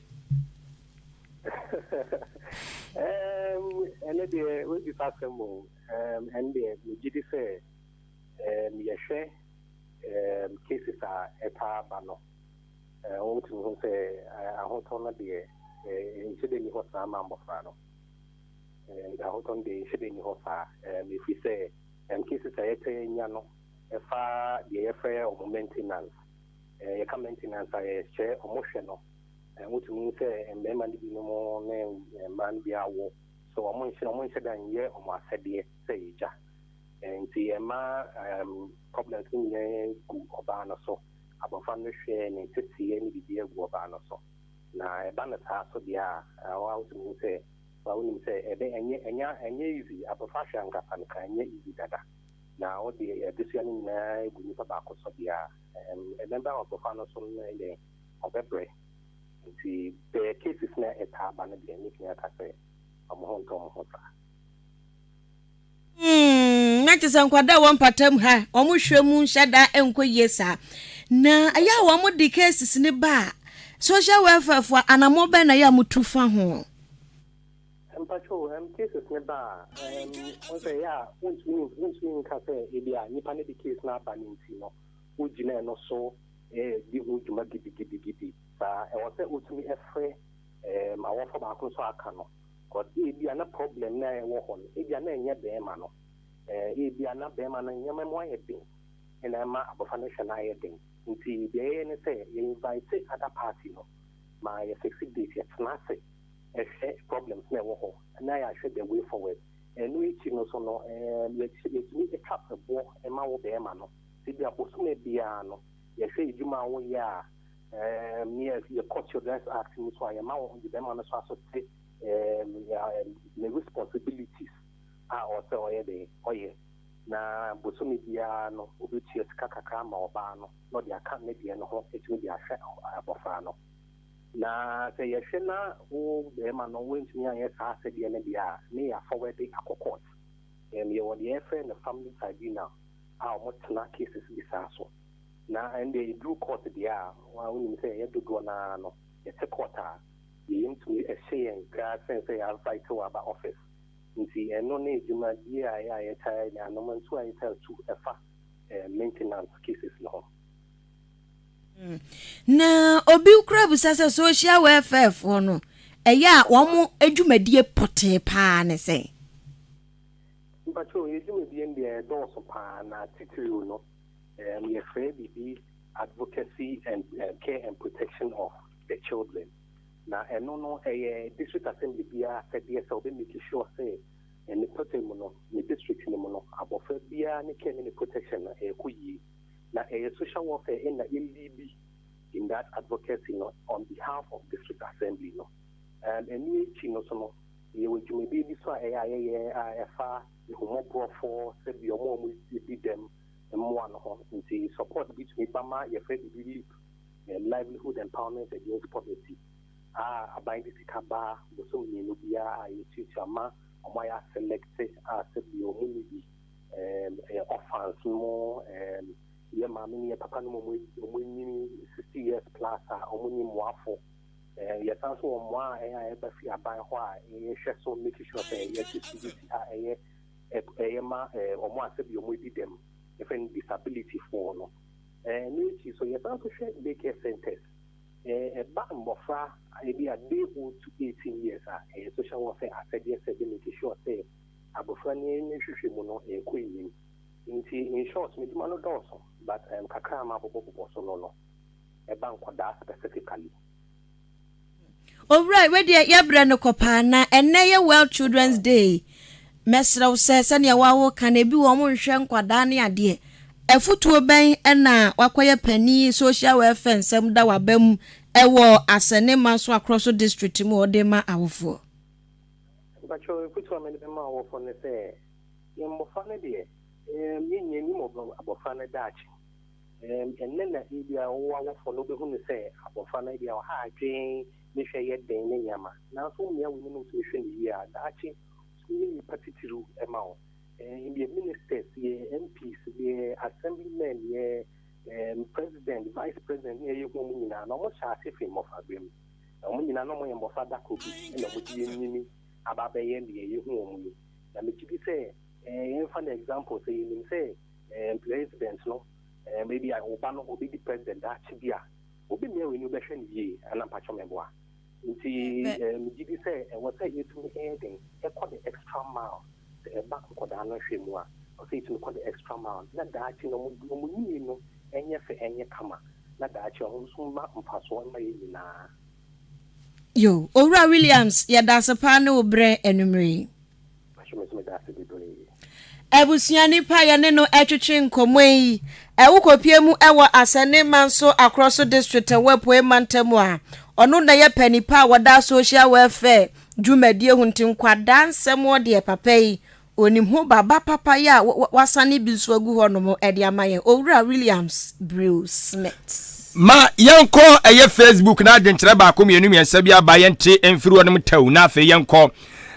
S12: Ɛɛm, ɛno deɛ woabisa asɛm o. Ɛɛm, ɛno deɛ megye di sɛ ɛɛm yɛhwɛ ɛɛm cases a ɛtaa ba no. Wotumi hu sɛ ahotɔ no deɛ, nhyɛ da nni hɔ saa ma mmɔfra no. Ahotɔ no deɛ, nhyɛ da nni hɔ saa. Ɛfiri sɛ cases a yɛtaa nya no ɛfa deɛ yɛfrɛ wɔn maintenance. Yɛka maintenance a, yɛkyerɛ wɔn hwɛ no. Wotumi hu sɛ mmarima no binom ne mmaa no bi awo, so wɔn nhyɛ da nyɛ wɔn asɛdeɛ sɛ agya. Nti ɛma problems no nyinaa gu ɔbaa no so. Abɔfra no hwɛ ne nteteeɛ ne biribiara gu ɔbaa no so. Na ɛba no saa so deɛ a, wo ara wotumi hu sɛ, wa wonim sɛ ɛbɛ ɛnyɛ ɛnyɛ ɛnyɛ easy. Abɔfra hwɛ ankasa no ka ɛnyɛ easy dada. Na wode adesua no nyinaa gu nipa baako so deɛ a, ɛm ɛbɛba abɔfra no so no ɛdɛn, ɔbɛbrɛ. Nti the cases no a ɛtaa ba no deɛ, mɛtumi aka sɛ wɔn ho ntɔ wɔn ho saa.
S1: Hmm, na kyerɛ sɛ nkwadaa a ɛwɔ mpatam ha, wɔn hwɛ mu nhyɛ da nkɔ yie saa. Na ɛyɛ a wɔn de cases ne ba a, social welfare fo anamɔ bɛn na ɛyɛ a wɔtu fa ho?
S12: Mpacho, um, cases ne ba a, um, wɔn sɛ ɛyɛ a wontumi wontumi nka sɛ ebi a nipa ne de case no aba ne nti no, wogyina ɛno so eh, di ho dwuma gidigidigidi saa. Ɛwɔ sɛ wotumi ɛfrɛ um, awɔfo baako nso aka no. Cause ebia na problem no a ɛwɔ hɔ no ebia na ɛnyɛ bɛɛma no eh ebia na bɛɛma no nneɛma mu ayɛ den ɛna ɛma abɔfra no hwɛ no ayɛ den nti deɛ yɛyɛ ne sɛ yɛ invite other party no ma yɛ fixe date yɛtena ase ɛhwɛ problems no ɛwɔ hɔ na yɛahwɛ the way forward ɛno akyi no so no eh yɛtumi twa ɛboɔ ɛma wo bɛɛma no sɛ ebia bosome biara no yɛhwɛ adwuma a woyɛ a Ɛɛm ne yɛ yɛkɔ Children's Act mu so a yɛma wɔn de bɛrima no so aso te ɛɛm ne responsibilities a ɔsɛ ɔyɛ dɛn ɔyɛ na bosome biara no obetua sika kakra ama ɔbaa no na ɔde aka ne deɛ no ho atumi de ahwɛ abɔfra no. Na sɛ yɛhwɛ na wo bɛrima no woantumi anyɛ saa asɛdeɛ no deɛ a ne yɛ afɔwɛde akɔ court. Ɛɛm yɛwɔ deɛ yɛfrɛ no family tribunal a wɔtena cases bi saa so. Na ɛnde ɛduru court deɛ a, wo ara wonim sɛ yɛn dodoɔ no ara no, yɛte court a, yɛn yam tumi hye yɛn koraa sen sɛ yɛinvite wo aba office. Nti ɛno ne dwumadie a ɛyɛ a yɛtaa nya, anomantuo a yɛtaa tu ɛfa maintenance cases no ho.
S1: Na obi koraa bisa sɛ social welfare foɔ no, ɛyɛ a wɔn dwumadie pɔtee paa ne sɛn?
S12: Mpakyɛw, yɛn dwumadie no deɛ ɛdɔɔso paa, na titiriw no, Um, yɛfrɛ biribi advocacy and um, care and protection of the children. Na ɛno no ɛyɛ district assembly biara sɛdeɛ sɛ ɔbɛ make sure sɛ ne pɔtɛ mu no, ne district no mu no, abɔfra biara ne care ne ne protection no ɛrekɔ yie. Na ɛyɛ social welfare ɛna ɛliidi in that advocacy no on behalf of district assembly no. Um, ɛno akyi no so no, yɛwɔ dwumadie bi so a ɛyɛ a yɛyɛ a ɛfa ahummɔborɔfoɔ sɛbi wɔn a wɔdi dɛm mmoa no ho nti support bi tumi ba ma yɛfrɛ biribi LEAP, Livelihood Empowerment Against Poverty, a aban de sika ba bosom mmienu biara a yɛtuatua ma wɔn a yɛaselɛkte a sɛbi wɔn nni bi, ɛyɛ orphans mo, yɛ maame ne yɛ papa no mu wɔn anyini 60 years plus a wɔn nni mmoafo. Yɛsan nso wɔ mmoa a ɛyɛ a ɛba fi aban hɔ a yɛhwɛ so make sure sɛ yɛdistribute a ɛyɛ ɛyɛ ma wɔn a sɛbi wɔn adi dɛm, yɛfrɛ no disability foɔ no. Ɛno akyi nso yɛsan nso hwɛ day care centers. Ɛba mmɔfra ebi a day old to 18 years a, ɛyɛ social welfare asɛdeɛ sɛ bɛ make sure sɛ abɔfra no ne nhwehwɛ mu no ɛrekɔ anim. Nti in short m'adwuma no dɔɔso but kakra a mabobɔbobɔ so no no ɛba nkwadaa specifically.
S1: Owura, wei deɛ yɛbrɛ no kɔ paa na ɛnɛ yɛ World Children's Day. Mɛsrɛ wo sɛ sɛdeɛ wo ara woka no, ebi wɔ hɔ wɔnhwɛ nkwadaa ne adeɛ. Afutuo bɛn na wakɔyɛ panin social welfare nsɛm da w'aba mu wɔ Asɛne Manso Akorɔso District mu a wode rema awofoɔ?
S12: Mpakyɛw, afutuo a mede bɛma awofoɔ ne sɛ, yɛn mmɔfra no deɛ, yɛn yɛnnim abɔfra no daakye. Ɛnnɛ na ebia wo awofo no wobɛhu no sɛ abɔfra no ebia ɔha adwene, ne hwɛ yɛ den ne nneɛma. Nanso wo mmea w'ani na wotumi hwɛ no yie a, daakye otumi yɛ nipa titiriw ma wo. Yɛ ministers, yɛ MPs, yɛ assemblymen, yɛ president, vice president ne yɛyɛ hu wɔn nyinaa na wɔhyɛ ase firi mmɔfraberɛ mu. Na wɔn nyinaa na wɔyɛ mmɔfra da koro bi na wɔde anyini aba abɛyɛ deɛ yɛhu wɔn yi. Na megye di sɛ yɛmfa no example sɛ yɛnim sɛ president no ebi a wo ba no obedi president daakye bi a, obi mmea w'ani wobɛhwɛ no yie anaa mpakyɛw mɛboa. Nti megye di sɛ ɛwɔ sɛ yɛtumi yɛ den kɔ the extra mile sɛ ɛba nkɔdaa no hwɛ mu a, ɛwɔ sɛ yɛtumi kɔ the extra mile na daakye no wɔn nyini no nyɛ fɛ nyɛ kama na daakye wɔn nso mma mfasoɔ mma yɛn nyinaa.
S1: Yo, Owura Williams, yɛda ase paa ne wo berɛ anwummerɛ yi.
S12: Mpakyɛ me nso meda ase bebree.
S1: Abusua nipa a yɛne no retwetwe nkɔmmɔ yi, wokɔpie mu wɔ Asɛne Manso Akorɔso District ɛwɔ Apuei Mantam a, ɔno na ɛyɛ panipa a wɔda Social Welfare dwumadie ho nti nkwadaa nsɛm deɛ papa yi ɔnim ho baba papa yi a wasane bi nso agu hɔ nom de ama yɛn Owura Williams Brew Smith.
S2: Ma yɛnkɔ ɛyɛ Facebook na adwenkyerɛ baako mmienu mmiɛnsa bi aba yɛnte mfiri hɔ nom tɛw na afei yɛnkɔ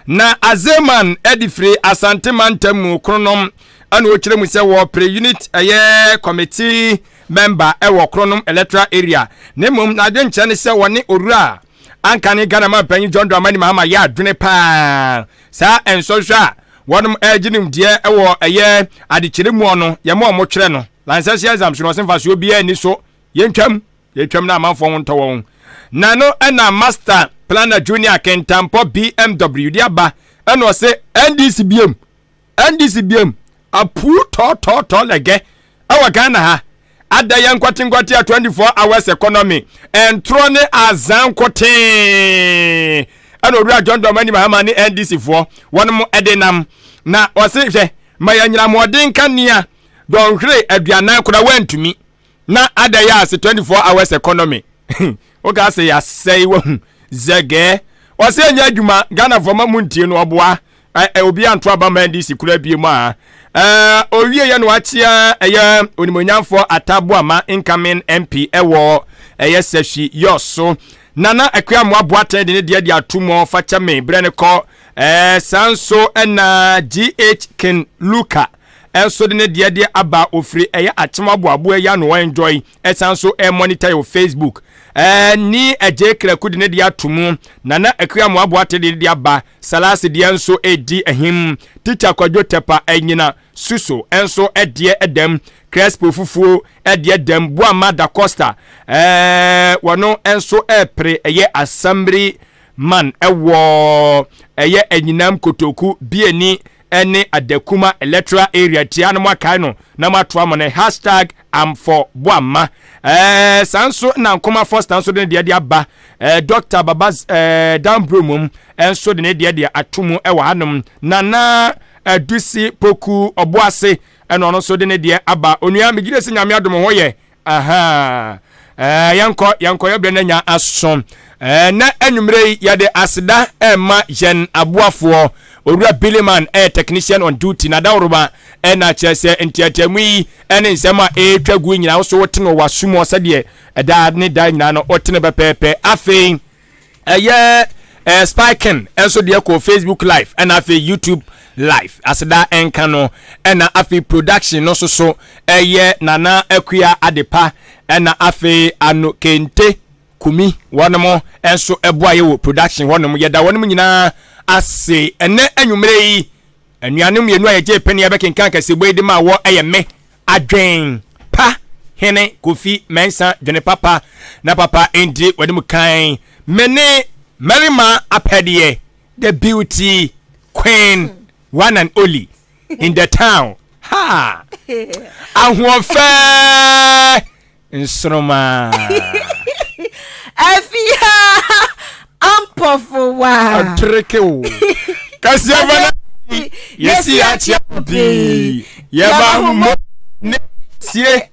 S2: Na Azeman de firi Asante mantam mu Kronom ɛna ɔkyerɛ mu sɛ wɔpere unit ɛyɛ committee member ɛwɔ Kronom electoral area na mmom n'adwenkyerɛ ne sɛ wɔne owura anka ne Ghana manpanyin John Dramani Mahama yɛ adwene paa saa nsɔhwɛ a wɔnom ɛregye nimdeɛ ɛwɔ ɛyɛ adekyerɛ mu no yɛma wɔn twerɛ no licentiate exams no ɔse mfasoɔ biara nni so yɛntwam Yɛtwam na amanfoɔ ho ntɔ wɔn. Na no ɛna Master Planner Junior Kentampɔ BMW de aba ɛna ɔse NDC biam NDC biam apuu tɔɔtɔɔtɔɔ lɛgɛ ɛwɔ Ghana ha ada yɛ nkwatenkwatea 24 hours economy ɛntorɔ ne azan nkotee ɛna owura John Dramani Mahama ne NDC foɔ wɔn mo ɛde nam na ɔse hwɛ ma yɛnyinamoɔden kanea dɔnhwere aduanan koraa wantumi Na ada yɛ ase 24 hours economy woka sɛ yɛasɛe wahu zɛgɛɛ ɔsɛ ɛnyɛ adwuma Ghanafoɔ ma mu ntie no ɔboa obi anto aba ma NDC kura bie mu a owie yɛ no akyea ɛyɛ onimonyamfoɔ Ataboama incoming MP ɛwɔ ɛyɛ Sɛhwi yɔ so Nana Akua Mmoa Boateng de ne deɛ de ato mu fa kyɛ me berɛ no kɔ saa nso ɛna GH King Luka nso de ne deɛ deɛ aba ofiri ɛyɛ akyem aboaboa yi ano enjoy ɛsan so monitor yɛ wɔ Facebook ɛɛ ni ɛgye kraku de ne deɛ ato mu Nana Akua Amoaboa te de ne deɛ aba Salasi deɛ nso ɛdi ahim Teacher Kwadwo Tɛpa ɛnyina Suso nso ɛdeɛ ɛdam Crespo Fufuo ɛdeɛ dam Boama Da Costa ɛɛ wɔno nso ɛpere ɛyɛ Assembly man ɛwɔ ɛyɛ Anyinam Kotoku Bieni ne Adakuma electoral area tia no moakae no na moato ama no hashtag I'm for Boamma ɛɛ saa nso na Nkoma Foster nso de ne deɛ de aba ɛɛ Dr. Baba ɛɛ Danbro mom nso de ne deɛ de ato mu ɛwɔ hanom Nana Adusi Poku Ɔboase ɛna ɔno nso de ne deɛ aba onua megye sɛ Nyame adom ho yɛ Ahaa eh, yɛnkɔ yɛnkɔ yɛbrɛ no anya aso eh, na anwummerɛ yi yɛde aseda ɛma yɛn aboafoɔ owura Billyman ɛyɛ eh, technician on duty na daworoba ɛna eh, kyerɛ sɛ nteateamu yi ɛne nsɛm a ɛretwa gu nyinaa wo so wote no w'asom sɛdeɛ ɛda ne da nyinaa no wote no pɛpɛɛpɛ afei Ɛyɛ eh, Spiking nso deɛ kɔ Facebook live ɛna afei YouTube live aseda nka no ɛna afei production no nso so ɛyɛ Nana Akua Adepa ɛna afei Ano Kente Kumi wɔnom nso ɛboa yɛ wɔ production hɔnom yɛda wɔnom nyinaa ase ɛnɛ anwummerɛ yi anuanom mmienu a yɛgye pɛne yɛbɛkenkan kasɛbɔ yi de ma wɔ ɛyɛ me Adwen pa hene Kofi Mensah dwene papa na papa ndi w'anim kan me ne marima apɛdeɛ the beauty queen one and only in the town ha ahoɔfɛ Nsoroma.
S1: Afia ampɔfo wa.
S2: Atreke o. Kɛseɛ fana. Yɛsi akyea pii. Yɛma ho mo ne sie.